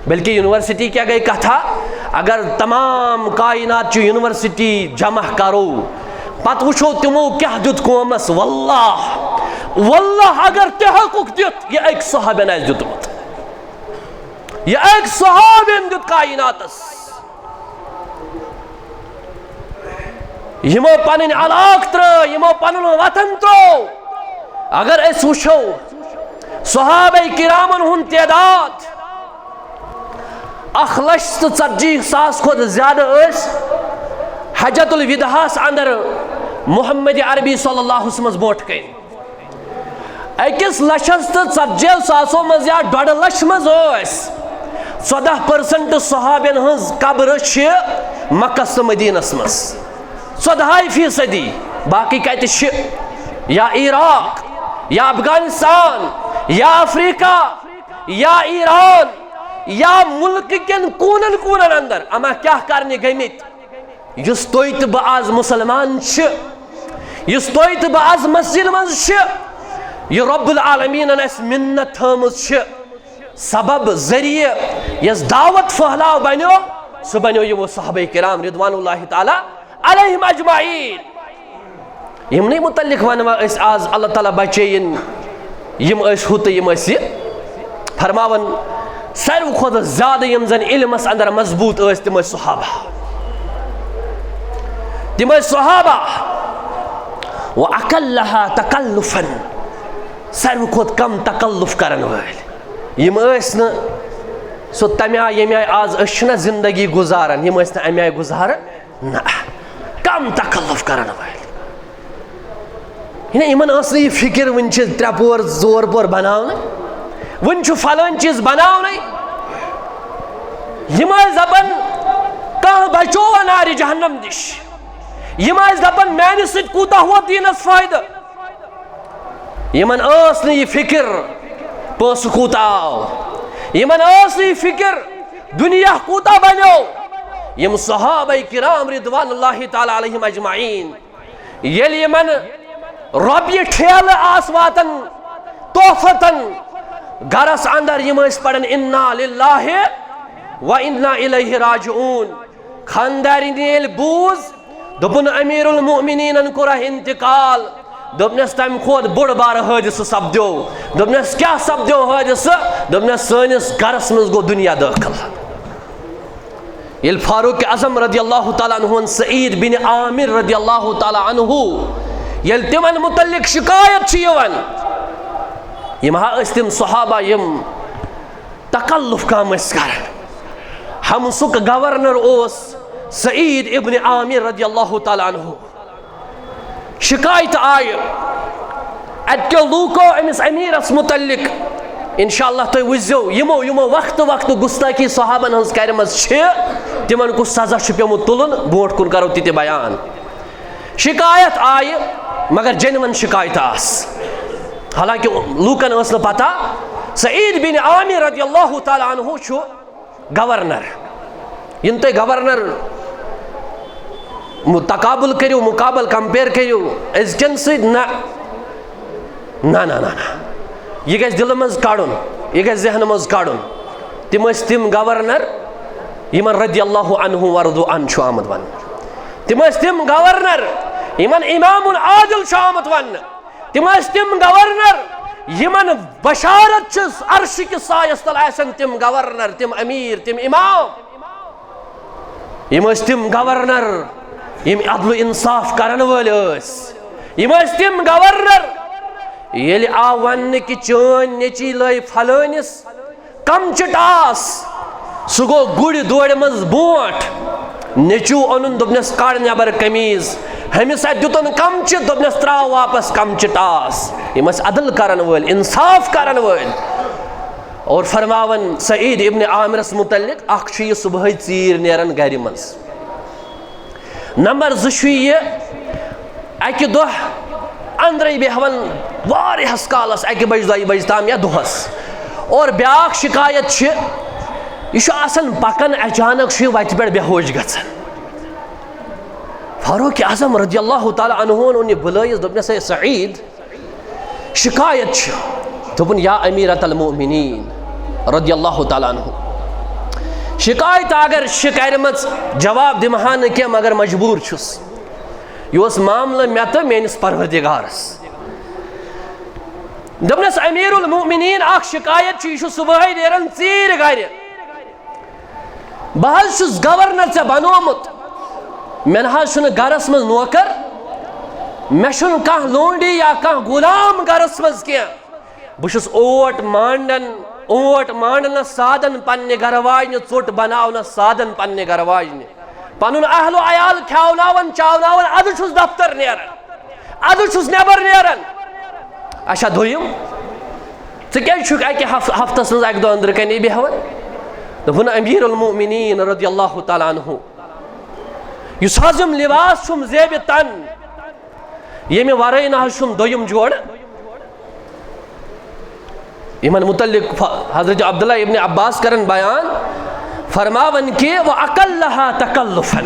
بلکہ یونیورسٹی کیٛاہ گٔے کتھا؟ اگر تمام کائنات چہِ یونیورسٹی جمع کرو، پتہٕ وٕچھو تِمو کیٛاہ دیُت قومس، واللہ، واللہ اگر تہِ ہیوٚکُکھ دِتھ، یہِ أکۍ صحابن آسہِ دیُتمُت۔ یہِ أکۍ صحابن دیُت کائناتس۔ یِمو پنٕنۍ علاقہٕ ترٲو، یِمو پنُن وطن ترٛوو۔ اگر أسۍ وٕچھو صحابہ کرامن ہُنٛد تعداد، اکھ لچھ تہٕ ژتجی ساس کھۄتہٕ زیادٕ ٲسۍ حجۃ الوداعس اندر محمد عربی صلی اللہ علیہ وسلمس برونٛٹھ کنہِ۔ أکِس لچھس تہٕ ژتجی ساسو منٛز یا ڈۄڈ لچھ منٛز ٲسۍ ژۄداہ پٔرسنٹ صحابین ہٕنٛز قبرٕ چھِ مکس تہٕ مدینس منٛز۔ ژۄدہاے فیصدی۔ باقٕے کتہِ چھِ؟ یا عراق، یا افغانستان، یا افریقہ، یا ایران، یا ملکہٕ کٮ۪ن کوٗنن کوٗنن اندر۔ اما کیٛاہ کرنہِ گٔمٕتۍ؟ یُس تُہۍ تہٕ بہٕ آز مُسلمان چھِ، یُس تُہۍ تہٕ بہٕ آز مسجد منٛز چھِ، یہِ رب العالمیٖنن اَسہِ مِنت تھٲومٕژ چھِ، سبب، ذٔریعہٕ، یۄس دعوت پھٔہلاو بنیو، سُہ بنیو یِمو صحابہ کرام رضوان اللہ تعالیٰ علیہم اجمعین۔ یِمنٕے متعلق ونوا أسۍ آز، اللہ تعالیٰ بچٲیِن، یِم ٲسۍ ہُہ تہٕ یِم ٲسۍ یہِ۔ فرماوان، ساروی کھۄتہٕ زیادٕ یِم زن علمس اندر مضبوط ٲسۍ، تِم ٲسۍ صحابہ۔ تِم ٲسۍ صحابہ۔ واقلها تکلفا، ساروی کھۄتہٕ کم تکلف کرن وٲلۍ۔ یِم ٲسۍ نہٕ سُہ تمہِ آیہِ ییٚمہِ آیہِ آز أسۍ چھِنہ زندگی گُزاران، یِم ٲسۍ نہٕ امہِ آیہِ گُزاران۔ نہ، کم تکلف کرن وٲلۍ۔ یعنی یِمن ٲس نہٕ یہِ فکر، وُنہِ چھِ ترٛےٚ پور، ژور پور بناونہٕ، وُنہِ چھُ فلٲنۍ چیٖز بناونَے۔ یِم ٲسۍ دپان، کانٛہہ بچووا نارِ جہنم نِش۔ یِم ٲسۍ دپان، میانہِ سۭتۍ کوٗتاہ ووت دیٖنس فٲیدٕ۔ یِمن ٲس نہٕ یہِ فکر پونٛسہٕ کوٗتاہ آو، یِمن ٲس نہٕ یہِ فکر دُنیا کوٗتاہ بنیو۔ یِم صحابہ کرام رضوان اللہ تعالیٰ علیہم اجمعین، ییٚلہِ یِمن رۄپیہِ ٹھیلہٕ آس واتان تحفتن گرس اندر، یِم ٲسۍ پران انا للہ و انا الیہ راجعون۔ خاندارنہِ ییٚلہِ بوٗز، دوٚپُن، امیر المؤمنینن کوٚر انتقال، دوٚپنَس، "تَمہِ کھۄتہٕ بوٚڑ بارٕ حٲدثہٕ سپدیو۔" دوٚپنَس، "کیٛاہ سپدیو حٲدثہٕ؟" دوٚپنَس، "سٲنِس گَرَس منٛز گوٚو دُنیا دٲخٕل۔" ییٚلہِ فاروق اعظم رضی اللہ تعالیٰ عنہ، سعید بن عامر رضی اللہ تعالیٰ عنہ، ییٚلہِ تِمن متعلق شکایت چھِ یِوان، یِم ہا ٲسۍ تِم صحابہ، یِم تکلف کم ٲسۍ کران۔ حمصُک گورنر اوس سعید ابن عامر رضی اللہ تعالیٰ عنہ۔ شکایت آیہِ اتہِ کیو لوٗکو أمِس امیٖرس متعلق۔ انشاءاللہ تُہۍ وٕچھزیو، یِمو، یِمو وقتہٕ وقتہٕ گستٲخی صحابن ہٕنٛز کرِمٕژ چھِ، تِمن کُس سزا چھُ پیومُت تُلُن، برونٛٹھ کُن کرو تہِ تہِ بیان۔ شکایت آیہِ، مگر جینون شکایت آس۔ حالانکہ لوٗکن ٲس نہٕ پتہ، سعید بن عامر رضی اللہ تعالیٰ عنہ چھُ گورنر۔ یِنہٕ تُہۍ گورنر مُ-، تقابل کٔرِو، مُقابل، compare کٔرِو أزکٮ۪ن سۭتۍ، نہ، نہ، نہ، نہ، نہ۔ یہِ گژھِ دِلہٕ منٛز کڑُن، یہِ گژھِ ذہنہٕ منٛز کڑُن۔ تِم ٲسۍ تِم گورنر یِمن رضی اللہ عنہ ورضوا عنہ چھُ آمُت وننہٕ۔ تِم ٲسۍ تِم گورنر یِمن امام العادل چھُ آمُت وننہٕ۔ تِم ٲسۍ تِم گورنر یِمن بشارت چھِ عرشہِ کِس سایس تل آسن، تِم گورنر، تِم امیر، تِم امام۔ یِم ٲسۍ تِم گورنر یِم عدل و انصاف کرن وٲلۍ ٲسۍ۔ یِم ٲسۍ تِم گورنر، ییٚلہِ آو وننہٕ کہِ چٲنۍ نیٚچی لٲے فلٲنِس کمچہِ ٹاس، سُہ گوٚو گُرۍ دورِ منٛز برونٛٹھ۔ نیٚچوٗ اوٚنُن، دوٚپنس، "کڑ نٮ۪بر قمیٖض۔" ہُمِس اتھِ دیُتُن کمچہِ، دوٚپنس، "ترٛاو واپس کمچہِ ٹاس۔" یِم ٲسۍ عدل کرن وٲلۍ، انصاف کرن وٲلۍ۔ اور فرماون سعید ابن عامرس متعلق، اکھ چھُ یہِ صبحٲے ژیٖرۍ نیران گرِ منٛز۔ نمبر زٕ چھُ یہِ، اکہِ دۄہ اندرے بیہوان واریاہس کالس، اکہِ بجہِ، دۄیہِ بجہِ تام یا دۄہس۔ اور بیاکھ شکایت چھِ، یہِ چھُ آسان پکان، اچانک چھُ یہِ وتہِ پٮ۪ٹھ بے ہوش گژھان۔ فاروق اعظم رضی اللہ تعالیٰ عنہ اوٚن یہِ بُلٲیِتھ، دوٚپنس، "ہے سعید، شکایت چھِ۔" دوٚپُن، "یا امیر المؤمنین رضی اللہ تعالیٰ عنہ، شکایت اگر چھِ کرِمٕژ، جواب دِمہٕ ہا نہٕ کینٛہہ، مگر مجبوٗر چھُس۔ یہِ اوس معاملہٕ مےٚ تہٕ میٲنِس پروردگارس۔" دوٚپنس، "امیر المؤمنین، اکھ شکایت چھِ، یہِ چھُ صبحٲے نیران ژیٖرۍ گرِ۔ بہٕ حظ چھُس گورنر ژےٚ بنومُت، مےٚ نہ حظ چھُنہٕ گرس منٛز نوکر، مےٚ چھُنہٕ کانٛہہ لونڈی یا کانٛہہ غلام گرس منٛز کینٛہہ۔ بہٕ چھُس اوٹ مانڈان، اوٹ مانڈنس سادن پننہِ گرٕ واجنہِ، ژوٚٹ بناونس سادن پننہِ گرٕ واجنہِ، پنُن اہل و عیال کھیاوناوان چاوناوان، ادٕ چھُس دفتر نیران، ادٕ چھُس نٮ۪بر نیران۔" اچھا، دوٚیِم، ژٕ کیٛازِ چھُکھ اَکہِ ہف-، ہفتس منٛز اَکہِ دۄہ أنٛدرٕ کَنے بیٚہوان؟ دوٚپُن، امیر المؤمنین رضی اللہ تعالیٰ عنہ، یُس حظ یِم لباس چھُم زیبہِ تن، ییٚمہِ ورٲے نہ حظ چھُم دوٚیِم جوڑٕ۔ یِمن متعلق ف-، حضرت عبداللہ ابن عباس کرن بیان، فرماون کہ "و اقلها تکلفا"،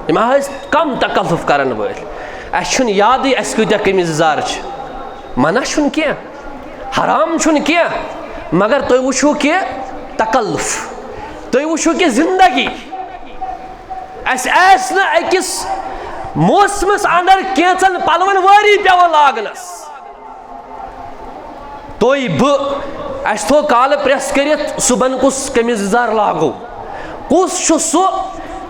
یِم ٲسۍ کم تکلف کرن وٲلۍ۔ اَسہِ چھُنہٕ یادٕے اَسہِ کۭتیاہ قمیٖض یَزار چھِ۔ منع چھُنہٕ کینٛہہ، حرام چھُنہٕ کینٛہہ، مگر تُہۍ وٕچھِو کہِ تکلف، تُہۍ وٕچھِو کہِ زندگی۔ اَسہِ آسہِ نہٕ أکِس موسمس اندر کینٛژن پلون وٲری پٮ۪وان لاگنس۔ تُہۍ بہٕ، اَسہِ تھوٚو کالہٕ پریس کٔرِتھ، صُبحن کُس قمیٖض یَزار لاگو؟ کُس چھُ سُہ؟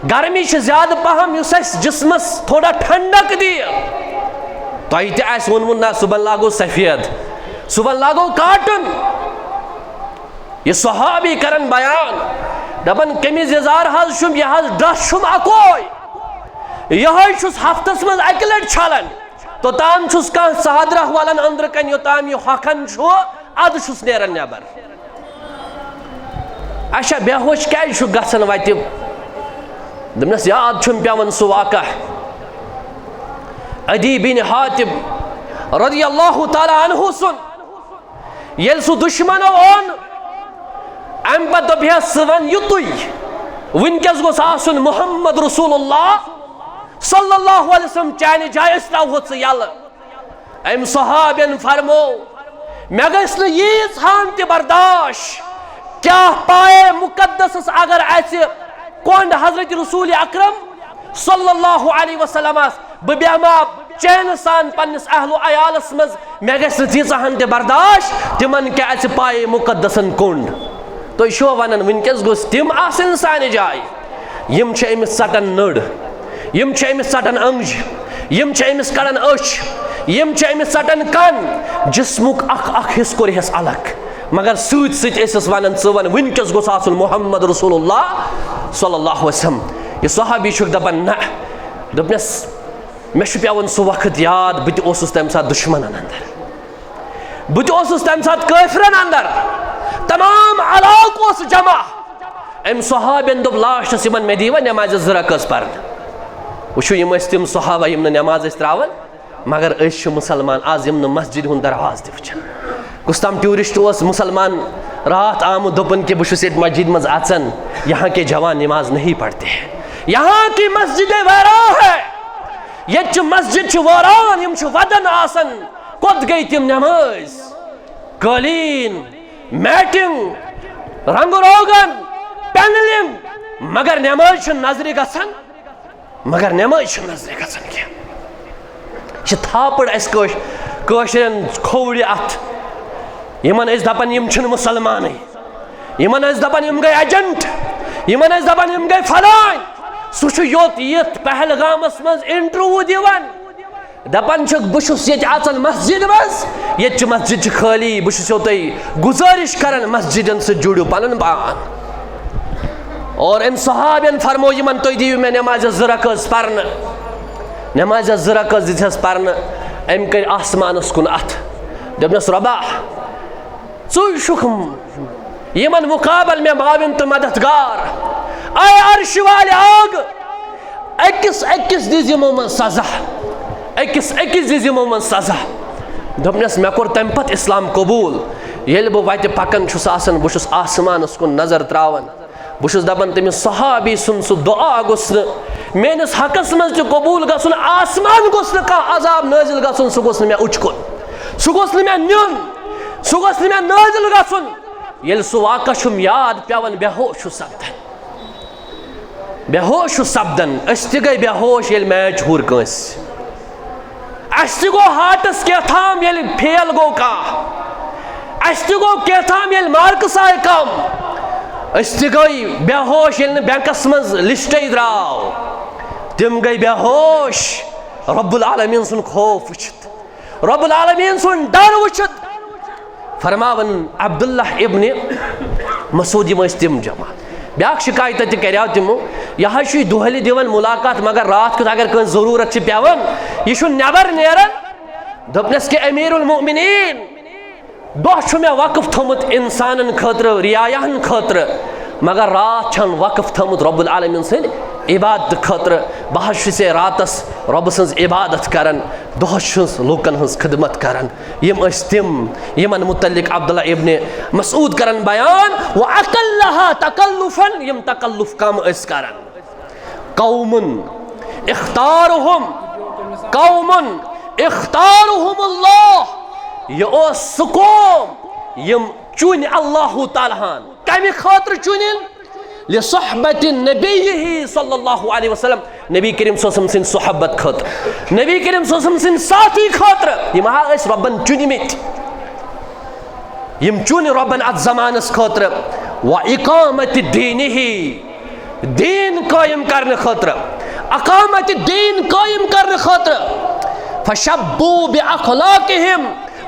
گرمی چھِ زیادٕ پہم، یُس اَسہِ جسمس تھوڑا ٹھنڈک دِیہِ۔ تۄہہِ تہِ آسہِ ووٚنمُت، "نہ، صُبحن لاگو سفید، صُبحن لاگو کاٹن۔" یہِ صحابی کرن بیان، دپان، "قمیٖض یَزار حظ چھُم، یہِ حظ dress چھُم اکوے، یِہوٚے چھُس ہفتس منٛز اکہِ لٹہِ چھلان، توٚتام چھُس کانٛہہ ژادرہ ولان أنٛدرٕ کنہِ، یوٚتام یہِ ہۄکھان چھُ، ادٕ چھُس نیران نٮ۪بر۔" اچھا، بے ہوش کیازِ چھُ گژھان وتہِ؟ دوٚپنس، یاد چھُم پٮ۪وان سُہ واقعہ عدی بن حاتم رضی اللہ تعالیٰ عنہ سُنٛد۔ ییٚلہِ سُہ دُشمنو اوٚن، امہِ پتہٕ دوٚپ ہے، "ژٕ وَن یُتُے، وٕنکیٚس گوٚژھ آسُن محمد رسول اللہ صلی اللہ علیہ وسلم چانہِ جایہِ، أسۍ ترٛاوہو ژٕ یَلہٕ۔" أمۍ صحابین فرمو، "مےٚ گژھِ نہٕ ییٖژ ہان تہِ برداش، کیٛاہ پایے مُقدسس اگر اَسہِ کۄنٛڈ حضرت رسول اکرم صلی اللہ علیہ وسلمس، بہٕ بیٚہما چینہٕ سان پننِس اہل و عیالس منٛز، مےٚ گژھِ نہٕ تیٖژاہن تہِ برداشت، تِمن کیٛازِ پایہِ مُقدسن کوٚنٛڈ؟ تُہۍ چھِوا ونان وٕنکیٚس گوٚژھ تِم آسٕنۍ سانہِ جایہِ؟ یِم چھِ أمِس ژٹان نٔر، یِم چھِ أمِس ژٹان أنٛگجہِ، یِم چھِ أمِس کڑان أچھ، یِم چھِ أمِس ژٹان کن۔ جسمُک اکھ اکھ حصہٕ کوٚرہس الگ، مگر سۭتۍ سۭتۍ ٲسِس ونان، ژٕ ون وٕنکیٚس گوٚژھ آسُن محمد رسول اللہ صلی اللہ علیہ وسلم۔ یہِ صحابی چھُکھ دپان، نہ۔ دوٚپنس، مےٚ چھُ پٮ۪وان سُہ وقت یاد، بہٕ تہِ اوسُس تَمہِ ساتہٕ دُشمنن اندر، بہٕ تہِ اوسُس تَمہِ ساتہٕ کٲفرن اندر، تمام علاقہٕ اوس جمع۔ أمۍ صحابین دوٚپ لاسٹس یِمن، مےٚ دِیوا نٮ۪مازِ زٕ رکٲژ پرنہٕ؟ وٕچھِو، یِم ٲسۍ تِم صحابہ یِم نہٕ نٮ۪ماز ٲسۍ تراوان، مگر أسۍ چھِ مُسلمان آز، یِم نہٕ مسجدِ ہُنٛد دروازٕ تہِ وٕچھان۔ کُس تام ٹیورسٹ اوس مُسلمان راتھ آمُت، دوٚپُن کہِ بہٕ چھُس ییٚتہِ مسجد منٛز اژان، یہاں کے جوان نماز نہیں پڑھتے ہیں، یہاں کی مسجدیں ویران ہے۔ ییٚتہِ چھِ مسجد چھِ وٲران، یِم چھِ ودان آسان۔ کوٚت گٔے تِم نمٲز؟ قٲلیٖن، میٹنگ، رنگ روگن، پینلنگ، مگر نمٲز چھِ نظرِ گژھان، مگر نمٲز چھِ نظرِ گژھان کینٛہہ۔ یہِ چھِ تھاپڑ اَسہِ کٲش-، کٲشرٮ۪ن کھوورِ اَتھ۔ یِمن ٲسۍ دپان یِم چھِنہٕ مُسلمانٕے، یِمن ٲسۍ دپان یِم گٔے ایجنٹ، یِمن ٲسۍ دپان یِم گٔے فلٲنۍ۔ سُہ چھُ یوٚت یِتھ پہلگامس منٛز انٹرویو دِوان، دپان چھُکھ، بہٕ چھُس ییٚتہِ اژان مسجد منٛز، ییٚتہِ چھِ مسجد چھِ خٲلی، بہٕ چھُس یوٚتُے گُزٲرِش کران مسجدن سۭتۍ جُڑِو پنُن پان۔ اور أمۍ صحابین فرمو یِمن، تُہۍ دِیِو مےٚ نمازِ زٕ رکٲژ پرنہٕ۔ نمازِ زٕ رکٲژ دِژہس پرنہٕ، أمۍ کٔرۍ آسمانس کُن اتھ، دوٚپنس، رۄبا، ژٕ چھُکھ یِمن مُقابل مےٚ معاون تہٕ مددگار۔ اے عرشہِ والہِ آگ، أکِس أکِس دِژ یِمو منٛز سزا، أکِس أکِس دِژ یِمو منٛز سزا۔ دوٚپنس، مےٚ کوٚر تمہِ پتہٕ اسلام قبول۔ ییٚلہِ بہٕ وتہِ پکان چھُس آسان، بہٕ چھُس آسمانس کُن نظر تراوان، بہٕ چھُس دپان تٔمِس صحابی سُنٛد سُہ دُعا گوٚژھ نہٕ میٲنِس حقس منٛز تہِ قبول گژھُن، آسمان گوٚژھ نہٕ کانٛہہ عذاب نٲزِل گژھُن، سُہ گوٚژھ نہٕ مےٚ اُچکُن، سُہ گوٚژھ نہٕ مےٚ نیُن، سُہ گوٚژھ نہٕ مےٚ نٲزِل گژھُن۔ ییٚلہِ سُہ واقعہ چھُم یاد پٮ۪وان، بے ہوش چھُس سپدان۔ بے ہوش چھُس سپدان۔ أسۍ تہِ گٔے بے ہوش، ییٚلہِ میچ ہور کٲنٛسہِ۔ اَسہِ تہِ گوٚو ہارٹس کیٛاہ تام، ییٚلہِ فیل گوٚو کانٛہہ۔ اَسہِ تہِ گوٚو کیٛاہ تام، ییٚلہِ مارکس آیہِ کم۔ أسۍ تہِ گٔے بے ہوش، ییٚلہِ نہٕ بینکس منٛز لسٹے درٛاو۔ تِم گٔے بے ہوش، رب العالمین سُنٛد خوف وٕچھِتھ۔ رب العالمین سُنٛد ڈر وٕچھِتھ فرماوان عبداللہ ابن مسعود، یِم ٲسۍ تِم جماعت۔ بیٛاکھ شکایت تہِ کریو تِمو، یہِ حظ چھُ یہِ دۄہلہِ دِوان مُلاقات، مگر راتھ کیُتھ اگر کٲنٛسہِ ضروٗرت چھِ پٮ۪وان، یہِ چھُ نٮ۪بر نیران۔ دوٚپنس کہِ امیر المؤمنین، دۄہ چھُ مےٚ وقف تھوٚمُت انسانن خٲطرٕ، رعایاہن خٲطرٕ، مگر راتھ چھَن وقف تھٲومٕژ رب العالمین سٕنٛدِ عبادتہٕ خٲطرٕ۔ بہٕ حظ چھُس ہے راتس رۄبہٕ سٕنٛز عبادت کران، دۄہس چھُس لوٗکن ہٕنٛز خدمت کران۔ یِم ٲسۍ تِم، یِمن متعلق عبداللہ ابن مسعود کران بیان، وَأَقَلَّهَا تَكَلُّفًا، یِم تکلف کم ٲسۍ کران۔ قوم اختارهم، قوم اختارهم اللہ، یہِ اوس سُہ قوم یِم چُنۍ اللہ تعالیٰ ہن۔ کمہِ خٲطرٕ چُنِن؟ لصحبة نبیہ صلی اللہ علیہ وسلم، نبی کریم صلی اللہ علیہ وسلم سٕنٛدِ صحبت خٲطرٕ، نبی کریم صلی اللہ علیہ وسلم سٕنٛدِ ساتھی خٲطرٕ۔ یِم ہا ٲسۍ رۄبن چُنمٕتۍ۔ یِم چُنۍ رۄبن اتھ زمانس خٲطرٕ۔ وَإِقَامَةِ دِینِهِ، دیٖن قٲیِم کرنہٕ خٲطرٕ، اقامت دیٖن قٲیِم کرنہٕ خٲطرٕ۔ فَشَبُّوا بِأَخْلَاقِهِمْ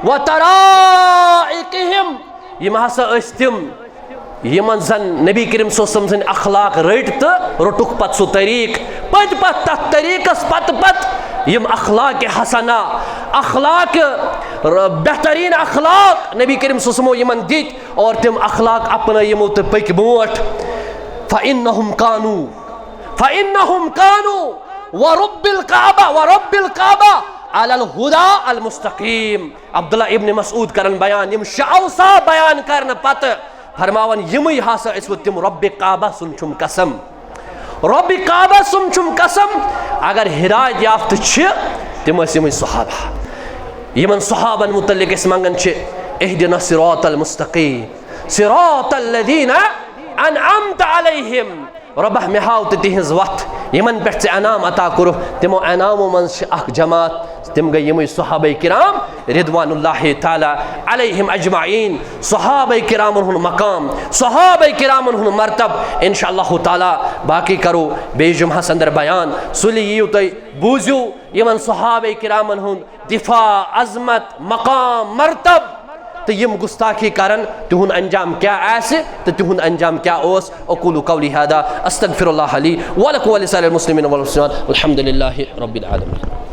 وَطَرَائِقِهِمْ، یِم ہسا ٲسۍ تِم یِمن زن نبی کریم صلی اللہ علیہ وسلم سٕنٛدۍ اخلاق رٔٹۍ تہٕ روٚٹُکھ پتہٕ سُہ طریٖق، پٔتۍ پتہٕ تتھ طریٖقس پتہٕ پتہٕ یِم اخلاق حسنہ، اخلاق ر-، بہتریٖن اخلاق نبی کریم صلی اللہ علیہ وسلمو یِمن دِتۍ اور تِم اخلاق اپنٲے یِمو تہٕ پٔکۍ برونٛٹھ۔ فَإِنَّهُمْ كَانُوا، فَإِنَّهُمْ كَانُوا وَرَبِّ الْكَعْبَةِ، وَرَبِّ الْكَعْبَةِ عَلَى الْهُدَى الْمُسْتَقِيمِ۔ عبداللہ ابن مسعود کرن بیان، یِم شےٚ اوصاف بیان کرنہٕ پتہٕ فرماوان، یِمٕے ہسا ٲسۍ وۄنۍ تِم رۄبِ کعبہ سُنٛد چھُم قسم۔ رۄبِ کعبہ سُنٛد چھُم قسم، اگر ہدایت یافتہٕ چھِ، تِم ٲسۍ یِمٕے صحابہ۔ یِمن صحابن متعلق أسۍ منٛگان چھِ، اهدنا الصراط المستقيم، صراط الذين أنعمت عليهم۔ رۄبہ، مےٚ ہاو تہٕ تِہنٛز وتھ، یِمن پٮ۪ٹھ ژےٚ انعام عطا کوٚرُکھ۔ تِمو انعامو منٛز چھِ اکھ جماعت، تِم گٔے یِمٕے صحابہ کرام رضوان اللہ تعالیٰ علیہم اجمعین۔ صحابہ کرامن ہُنٛد مقام، صحابہ کرامن ہُنٛد مرتب، انشاء اللہ تعالیٰ باقی کرو بیٚیہِ جمعہس اندر بیان۔ سُلہِ یِیِو تُہۍ، بوٗزِو یِمن صحابہ کرامن ہُنٛد دفاع، عظمت، مقام، مرتب، تہٕ یِم گستاخی کرن، تِہُنٛد انجام کیٛاہ آسہِ تہٕ تِہُنٛد انجام کیٛاہ اوس۔ اقول قولی هذا، استغفر الله لي ولكم ولسائر المسلمين والمسلمات، والحمد لله رب العالمين۔